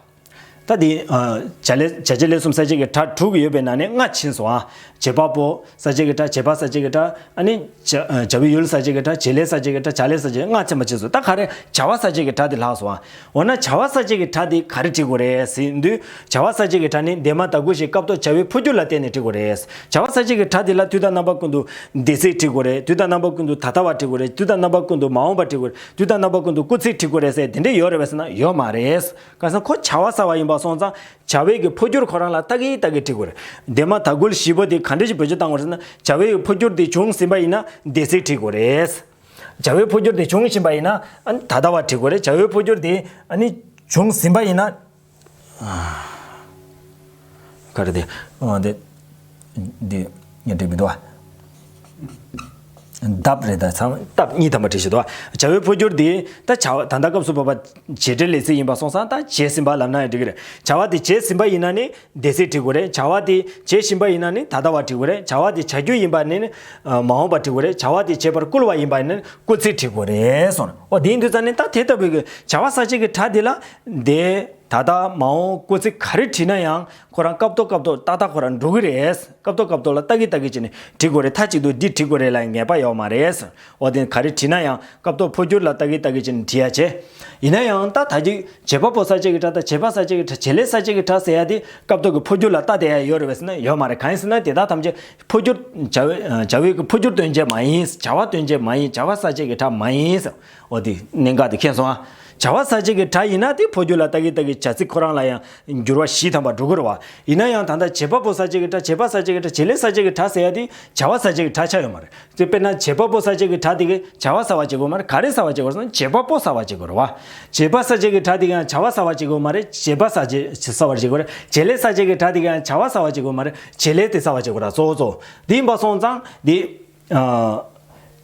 ད་འདི་བྱ་ལས་བྱ་བྱེད་ལས་གསུམ་གསལ་བྱེད་ཀྱི་སྒྲ་དྲུག་ཡོད་པའི་ནང་ནས་ལྔ་ཕྱིན་སོང་ཨ། བྱེད་པ་པོ་གསལ་བྱེད་ཀྱི་སྒྲ། བྱེད་པ་གསལ་བྱེད་ཀྱི་སྒྲ། ཨ་ནི་བྱ་བྱ་བའི་ཡུལ་གསལ་བྱེད་ཀྱི་སྒྲ། བྱེད་ལས་གསལ་བྱེད་ཀྱི་སྒྲ། བྱ་ལས་གསལ་བྱེད། ལྔ་ཕྱིན་པ་ཕྱིན་སོང་། ད་ག་རེ་བྱ་བ་གསལ་བྱེད་ཀྱི་སྒྲ་དེ་ལྷག་སོང་ཨ། འོ་ན་བྱ་བ་གསལ་བྱེད་ཀྱི་སྒྲ་དེ་ག་རེ་བྲི་དགོས་རེད་ཟེར་དུས། བྱ་བ་གསལ་བྱེད་ཀྱི་སྒྲ་ནི་འདས་མ་ད་གུ་ཞེས་སྐབས་ཐོག་བྱ་བའི་འཕོ་འགྱུར་ལ་བརྟེན་ནས་བྲི་དགོས་རེད། བྱ་བ་གསལ་བྱེད་ཀྱི་སྒྲ་དེ་ལ་དུས་དང་རྣམ་པ་ཀུན་ཏུ་འདས་ཚིག་བྲི་དགོས་རེད། དུས་དང་རྣམ་པ་ཀུན་ཏུ་ད་ལྟ་བ་བྲི་དགོས་རེད། དུས་དང་རྣམ་པ་ཀུན་ཏུ་མ་འོངས་པ་བྲི་དགོས་རེད། དུས་དང་རྣམ་པ་ཀུན་ཏུ་སྐུལ་ཚིག་བྲི་དགོས་རེད་ཟེར་དེ་འདྲས་ཡོད་རེད་པས་ཟེར་ན་ཡོད་མ་རེད། གང་ཟེར་ན་ཁོ་བྱ་བ་གསལ་བ་ཡིན་པ་སོང་ཙང་བྱ་བའི་གི་འཕོ་འགྱུར་ཁོ་རང་ལ་ལྟ་གི་ལྟ་གི་བྲི་དགོས་རེད། འདས་མ་ད་གུ་བཞི་པོ་དེ་ག་འདྲ་ཞིག་བེད་སྤྱོད་བཏང་དགོས་རེད་ཟེར་ན་བྱ་བའི་གི་འཕོ་འགྱུར་དེ་བྱུང་ཟིན་པ་ཡིན་ན་འདས་ཚིག་བྲི་དགོས་རེད། བྱ་བའི་འཕོ་འགྱུར་དེ་བྱུང་བཞིན་པ་ཡིན་ན་ཨ་ནི་ད་ལྟ་བ་བྲི་དགོས་རེད། བྱ་བའི་འཕོ་འགྱུར་དེ་ཨ་ནི་བྱུང་ཟིན་པ་ཡིན་ན། ག་རེ་དེ། འོ་དེ། དེ། ངས་འགྲིག་མི་འདུག་ཨ། གདབ་རེད་ད་ཚང་སྟབས་གཉིས་ཐམ་པ་བྲིས་ཤིག་འདུག་ཨ། བྱ་བའི་འཕོ་འགྱུར་དེ་ད་བྱ་བ་ད་ལྟ་སྐབས་སུ་བབ་པ་བྱེད་འབྲེལ་ལས་ཚིག་ཡིན་པ་སོང་ཙང་ད་བྱས་ཟིན་པ་ལབ་ན་ཡང་འགྲིག་གི་རེད། བྱ་བ་དེ་བྱས་ཟིན་པ་ཡིན་ན་ནི་འདས་ཚིག་བྲི་དགོས་རེད། བྱ་བ་དེ་བྱས་བཞིན་པ་ཡིན་ན་ནི་ད་ལྟ་བ་བྲི་དགོས་རེད། བྱ་བ་དེ་བྱ་རྒྱུ་ཡིན་པ་ནི་མ་འོངས་པ་བྲི་དགོས་རེད། བྱ་བ་དེ་བྱེད་པར་བསྐུལ་བ་ཡིན་པ་ནི་སྐུལ་ཚིག་བྲི་དགོས་རེད་གསུངས། འོ་དེ་ཡིན་དུས་ཙང་ནི་ད་དེ་ལྟ་བུའི་གི་བྱ་བ་གསལ་བྱེད་ཀྱི་སྒྲ་དེ་ལ་འདས། ད་ལྟ་མ་འོངས་སྐུལ་ཚིག་ག་རེ་བྲིས་ན་ཡང་ཁོ་རང་སྐབས་ཐོག་སྐབས་ཐོག་ཏག་ཏག་ཁོ་རང་འགྲོ་གི་རེད། སྐབས་ཐོག་སྐབས་ཐོག་ལ་ལྟ་གི་ལྟ་གི་བྱས་ནས་བྲི་དགོས་རེད། མཐའ་གཅིག་ཏུ་འདི་བྲི་དགོས་རེད་ལབ་ངེས་པ་ཡོད་མ་རེད། འོ་དེ་ག་རེ་བྲིས་ན་ཡང་སྐབས་ཐོག་འཕོ་འགྱུར་ལ་ལྟ་གི་ལྟ་གི་བྱས་ནས་བྲི་ཡ་བྱས། ཡིན་ན་ཡང་ད་ད་ཅིག་བྱེད་པ་པོ་གསལ་བྱེད་ཀྱི་སྒྲ་དང་བྱེད་པ་གསལ་བྱེད་ཀྱི་སྒྲ། བྱེད་ལས་གསལ་བྱེད་ཀྱི་སྒྲ་ཟེར་ཡ་དེ་སྐབས་ཐོག་གི་འཕོ་འགྱུར་ལ་ལྟ་བསྡད་ཡ་ཡོད་རེད་པས་ཟེར་ན་ཡོད་མ་རེད། གང་ཡིན་ཟེར་ན་དེ་དག་ཐམས་ཅད་འཕོ་འགྱུར་བྱ་བའི་བྱ་བའི་གི་འཕོ་འགྱུར་སྟོན་བྱེད་མ་ཡིན། བྱ་བ་སྟོན་བྱེད་མ་ཡིན། བྱ་བ་གསལ་བྱེད་ཀྱི་སྒྲ་མ་ཡིན་ཟེར། འོ་དེ་གནད་འགག་དེ་མཁྱེན་སོང་ཨ། བྱ་བ་གསལ་བྱེད་ཀྱི་སྒྲ་ཡིན་ན་དེ་འཕོ་འགྱུར་ལ་ལྟ་གི་ལྟ་གི་བྱ་ཚིག་ཁོ་རང་ལ་ཡང་འགྱུར་བ་བཞི་ཐམ་པ་འགྲོ་གི་རེད་བ། ཡིན་ན་ཡང་ད་ལྟ་བྱེད་པ་པོ་གསལ་བྱེད་ཀྱི་སྒྲ། བྱེད་པ་གསལ་བྱེད་ཀྱི་སྒྲ། བྱེད་ལས་གསལ་བྱེད་ཀྱི་སྒྲ་ཟེར་ཡ་དེ་བྱ་བ་གསལ་བྱེད་ཀྱི་སྒྲ་ཆགས་ཡོད་མ་རེད། དེ་དཔེར་ན་བྱེད་པ་པོ་གསལ་བྱེད་ཀྱི་སྒྲ་དེ་གིས་བྱ་བ་གསལ་བ་བྱེད་དགོས་མ་རེད། ག་རེ་གསལ་བ་བྱེད་དགོས་ཟེར་ན་བྱེད་པ་པོ་གསལ་བ་བྱེད་དགོས་རེད་བ། བྱེད་པ་གསལ་བྱེད་ཀྱི་སྒྲ་དེ་གིས་ཡང་བྱ་བ་གསལ་བ་བྱེད་དགོས་མ་རེད། བྱེད་པ་གསལ་བྱེད་གསལ་བ་བྱེད་དགོས་རེད། བྱེད་ལས་གསལ་བྱེད་ཀྱི་སྒྲ་དེ་གིས་ཡང་བྱ་བ་གསལ་བ་བྱེད་དགོས་མ་རེད། བྱེད་ལས་དེ་གསལ་བ་བྱེད་དགོས་རེད། གཙོ་བོ་གཙོ་བོ་དེ་ཡིན་པ་སོང་ཙང་དེ།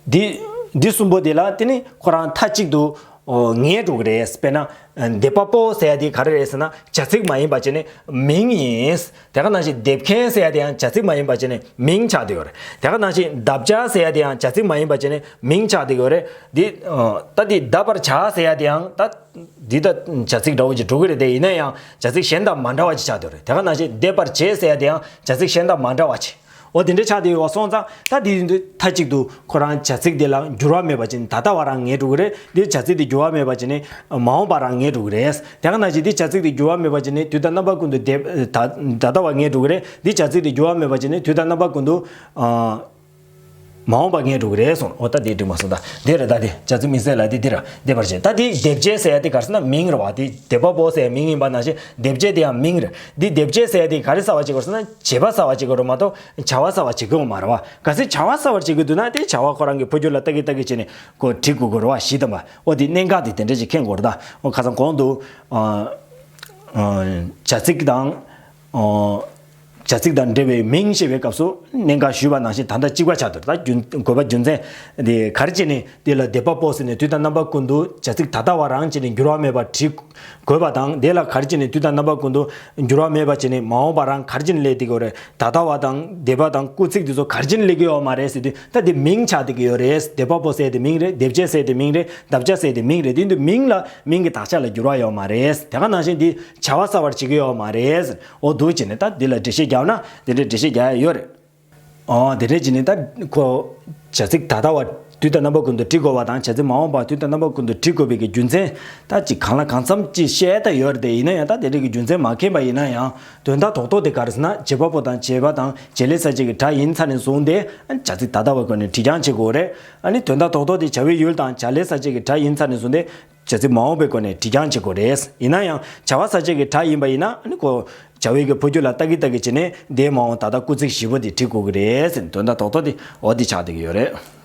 འདི་འདི་གསུམ་པོ་དེ་ལ་དེ་ནི་ཁོ་རང་མཐའ་གཅིག་ཏུ་ངེས་འགྲོ་གི་རེད། དཔེར་ན་འདེབས་པ་པོ་ཟེར་ཡ་དེ་ག་རེ་རེད་ཟེར་ན་བྱ་ཚིག་མ་ཡིན་པ་བྱས་ནས་མིང་ཡིན། དེ་ག་ནང་བཞིན་འདེབས་མཁན་ཟེར་ཡ་དེ་ཡང་བྱ་ཚིག་མ་ཡིན་པ་བྱས་ནས་མིང་ཆགས་བསྡད་ཡོད་རེད། དེ་ག་ནང་བཞིན་གདབ་བྱ་ཟེར་ཡ་དེ་ཡང་བྱ་ཚིག་མ་ཡིན་པ་བྱས་ནས་མིང་ཆགས་བསྡད་ཡོད་རེད། འདི་ད་འདི་གདབ་པར་བྱ་ཟེར་ཡ་དེ་ཡང་ད་འདི་ད་བྱ་ཚིག་འདྲ་བོ་ཅིག་འགྲོ་གི་རེད། དེ་ཡིན་ན་ཡང་བྱ་ཚིག་གཞན་དང་མ་འདྲ་བ་ཅིག་ཆགས་བསྡད་ཡོད་རེད། དེ་ག་ནང་བཞིན་འདེབས་པར་བྱེད་ཟེར་ཡ་དེ་ཡང་བྱ་ཚིག་གཞན་དང་མ་འདྲ་བ་ཅིག་འོ་དེ་འདྲ་ཆགས་བསྡད་ཡོད་པ་སོང་ཙང་ད་དེ་ཡིན་དུས་མཐའ་གཅིག་ཏུ་ཁོ་རང་བྱ་ཚིག་དེ་ལ་འགྱུར་བ་མེད་པ་བྱས་ནས་ད་ལྟ་བ་རང་ངེས་འགྲོ་གི་རེད། དེ་བྱ་ཚིག་དེ་འགྱུར་བ་མེད་པ་བྱས་ནས་མ་འོངས་པ་རང་ངེས་འགྲོ་གི་རེད། དེ་ག་ནང་བཞིན་དེ་བྱ་ཚིག་དེ་འགྱུར་བ་མེད་པ་བྱས་ནས་དུས་དང་རྣམ་པ་ཀུན་ཏུ་འདེབས་ད་ད་ལྟ་བ་ངེས་འགྲོ་གི་རེད། དེ་བྱ་ཚིག་དེ་འགྱུར་བ་མེད་པ་བྱས་ནས་དུས་དང་རྣམ་པ་ཀུན་ཏུ་ཨ། མ་འོངས་པ་ངེས་འགྲོ་གི་རེད་གསུངས། འོ་ད་དེ་འགྲིག་མ་སོང་། ད་དེ་རེད། ད་དེ་བྱ་ཚིག་དམིགས་བསལ་ལ་དེ་འདི་ར་འདེབས་པར་བྱེད། ད་དེ་འདེབས་བྱེད་ཟེར་ཡ་དེ་ག་རེ་ཟེར་ན་མིང་རེད་བ། དེ་འདེབས་པ་པོ་ཟེར་ཡ་མིང་ཡིན་པ་ནང་བཞིན་འདེབས་བྱེད་དེ་ཡང་མིང་རེད། འདི་འདེབས་བྱེད་ཟེར་ཡ་དེ་ག་རེ་གསལ་བ་བྱེད་དགོས་ཟེར་ན་བྱེད་པ་གསལ་བ་བྱེད་དགོས་རེད་མ་གཏོགས་བྱ་བ་གསལ་བ་བྱེད་དགོས་མ་རེད་བ། གལ་སྲིད་བྱ་བ་གསལ་བར་བྱེད་དགོས་འདུག་ན་དེ་བྱ་བ་ཁོ་རང་གི་འཕོ་འགྱུར་ལ་ལྟ་གི་ལྟ་གི་བྱས་ནས་ཁོ་བྲིས་དགོས་ཀྱི་རེད་བ། གཞི་དང་པ་འོ་དེ་གནད་འགག་དེ་དེ་འདྲ་ཞིག་མཁྱེན་དགོས་རེད། ད་འོ་ཁ་སང་གོང་དུ་ཨ་ཨ་བྱ་ཚིག་དང་། ཨོ། བྱ་ཚིག་དང་འབྲེལ་བའི་མིང་ཞེས་པའི་སྐབས་སུ་གནད་འགག་ཞུས་པ་ནང་བཞིན་ད་ལྟ་གཅིག་པ་ཆགས་འདུག་ད་རྒྱུ་དགོས་པ་རྒྱུ་མཚན་དེ་ག་རེ་བྱས་ནས་དེ་ལ་འདེབས་པ་པོ་ཟེར་ནས་དུས་དང་རྣམ་པ་ཀུན་ཏུ་བྱ་ཚིག་ད་ལྟ་བ་རང་བྱས་ནས་འགྱུར་བ་མེད་པར་བྲིས་དགོས་པ་དང་། དེ་ལ་ག་རེ་བྱས་ནས་དུས་དང་རྣམ་པ་ཀུན་ཏུ་འགྱུར་བ་མེད་པ་བྱས་ནས་མ་འོངས་པ་རང་ག་རེ་བྱས་ནས་སླེབས་བསྡད་ཀྱི་ཡོད་རེད། ད་ལྟ་བ་དང་འདས་པ་དང་སྐུལ་ཚིག་དེ་ཚོ་ག་རེ་བྱས་ནས་སླེབས་ཀྱི་ཡོད་མ་རེད་ཟེར་དུས་ད་དེ་མིང་ཆགས་བསྡད་ཀྱི་ཡོད་རེད། འདེབས་པ་པོ་ཟེར་དེ་མིང་རེད། འདེབས་བྱེད་ཟེར་དེ་མིང་རེད། འདབ་བྱ་ཟེར་དེ་མིང་རེད། དེ་འདི་མིང་ལ་མིང་གི་དག་ཆ་ལ་འགྱུར་བ་ཡོད་མ་རེད། དེ་ག་ནང་བཞིན་འདི་བྱ་བ་གསལ་བར་བྱེད་ཀྱི་ཡོད་མ་རེད། འོ་འདུག་བྱས་ནས་ད་འདི་ལ་འགྲེལ་བཤད་རྒྱག་ན་དེ་འདྲའི་འགྲེལ་བཤད་རྒྱག་ཡ་ཡོད་རེད། ཨོ་དེ་འདྲ་བྱས་ནས་ད་ཁོ་བྱ་ཚིག་ད་ལྟ་བ་དུས་དང་རྣམ་པ་ཀུན་ཏུ་བྲི་དགོས་པ་དང་བྱ་ཚིག་མ་འོངས་པ་དུས་དང་རྣམ་པ་ཀུན་ཏུ་བྲི་དགོས་པའི་གི་རྒྱུ་མཚན་ད་ཅིག་གང་ལ་གང་འཚམ་ཅིག་བཤད་ད་ཡོད་རེད། དེ་ཡིན་ན་ཡང་ད་དེ་འདྲའི་གི་རྒྱུ་མཚན་མ་མཁྱེན་པ་ཡིན་ན་ཡང་དོན་དག་རྡོག་རྡོག་དེ་ག་རེ་ཟེར་ན་བྱེད་པ་པོ་དང་བྱེད་པ་དང་བྱེད་ལས་གསལ་བྱེད་ཀྱི་སྒྲ་ཡིན་ཚར་ནས་བཟུང་སྟེ་བྱ་ཚིག་ད་ལྟ་བའི་སྒོ་ནས་བྲིས་རྐྱང་བྱེད་དགོས་རེད། ཨ་ནི་དོན་དག་རྡོག་རྡོག་དེ་བྱ་བའི་ཡུལ་དང་བྱ་ལས་གསལ་བྱེད་ཀྱི་སྒྲ་ཡིན་ཚར་ནས་བཟུང་སྟེ་བྱ་ཚིག་མ་འོངས་པའི་སྒོ་ནས་བྲིས་རྐྱང་བྱེད་དགོས་རེད། ཡིན་ན་ཡང་བྱ་བ་གསལ་བྱེད་ཀྱི་སྒྲ་ཡིན་པ་ཡིན་ན་ཨ་ནི་ཁོ་བྱ་བའི་གི་འཕོ་འགྱུར་ལ་ལྟ་གི་ལྟ་གི་བྱས་ནས་འདས་མ་འོངས་ད་ལྟ་སྐུལ་ཚིག་བཞི་པོ་དེ་བྲིས་དགོས་ཀྱི་རེད་ཟེར་ནས་དོན་དག་རྡོག་རྡོག་དེ་འོ་དེ་ཆགས་བསྡད་ཀྱི་ཡོད་རེད།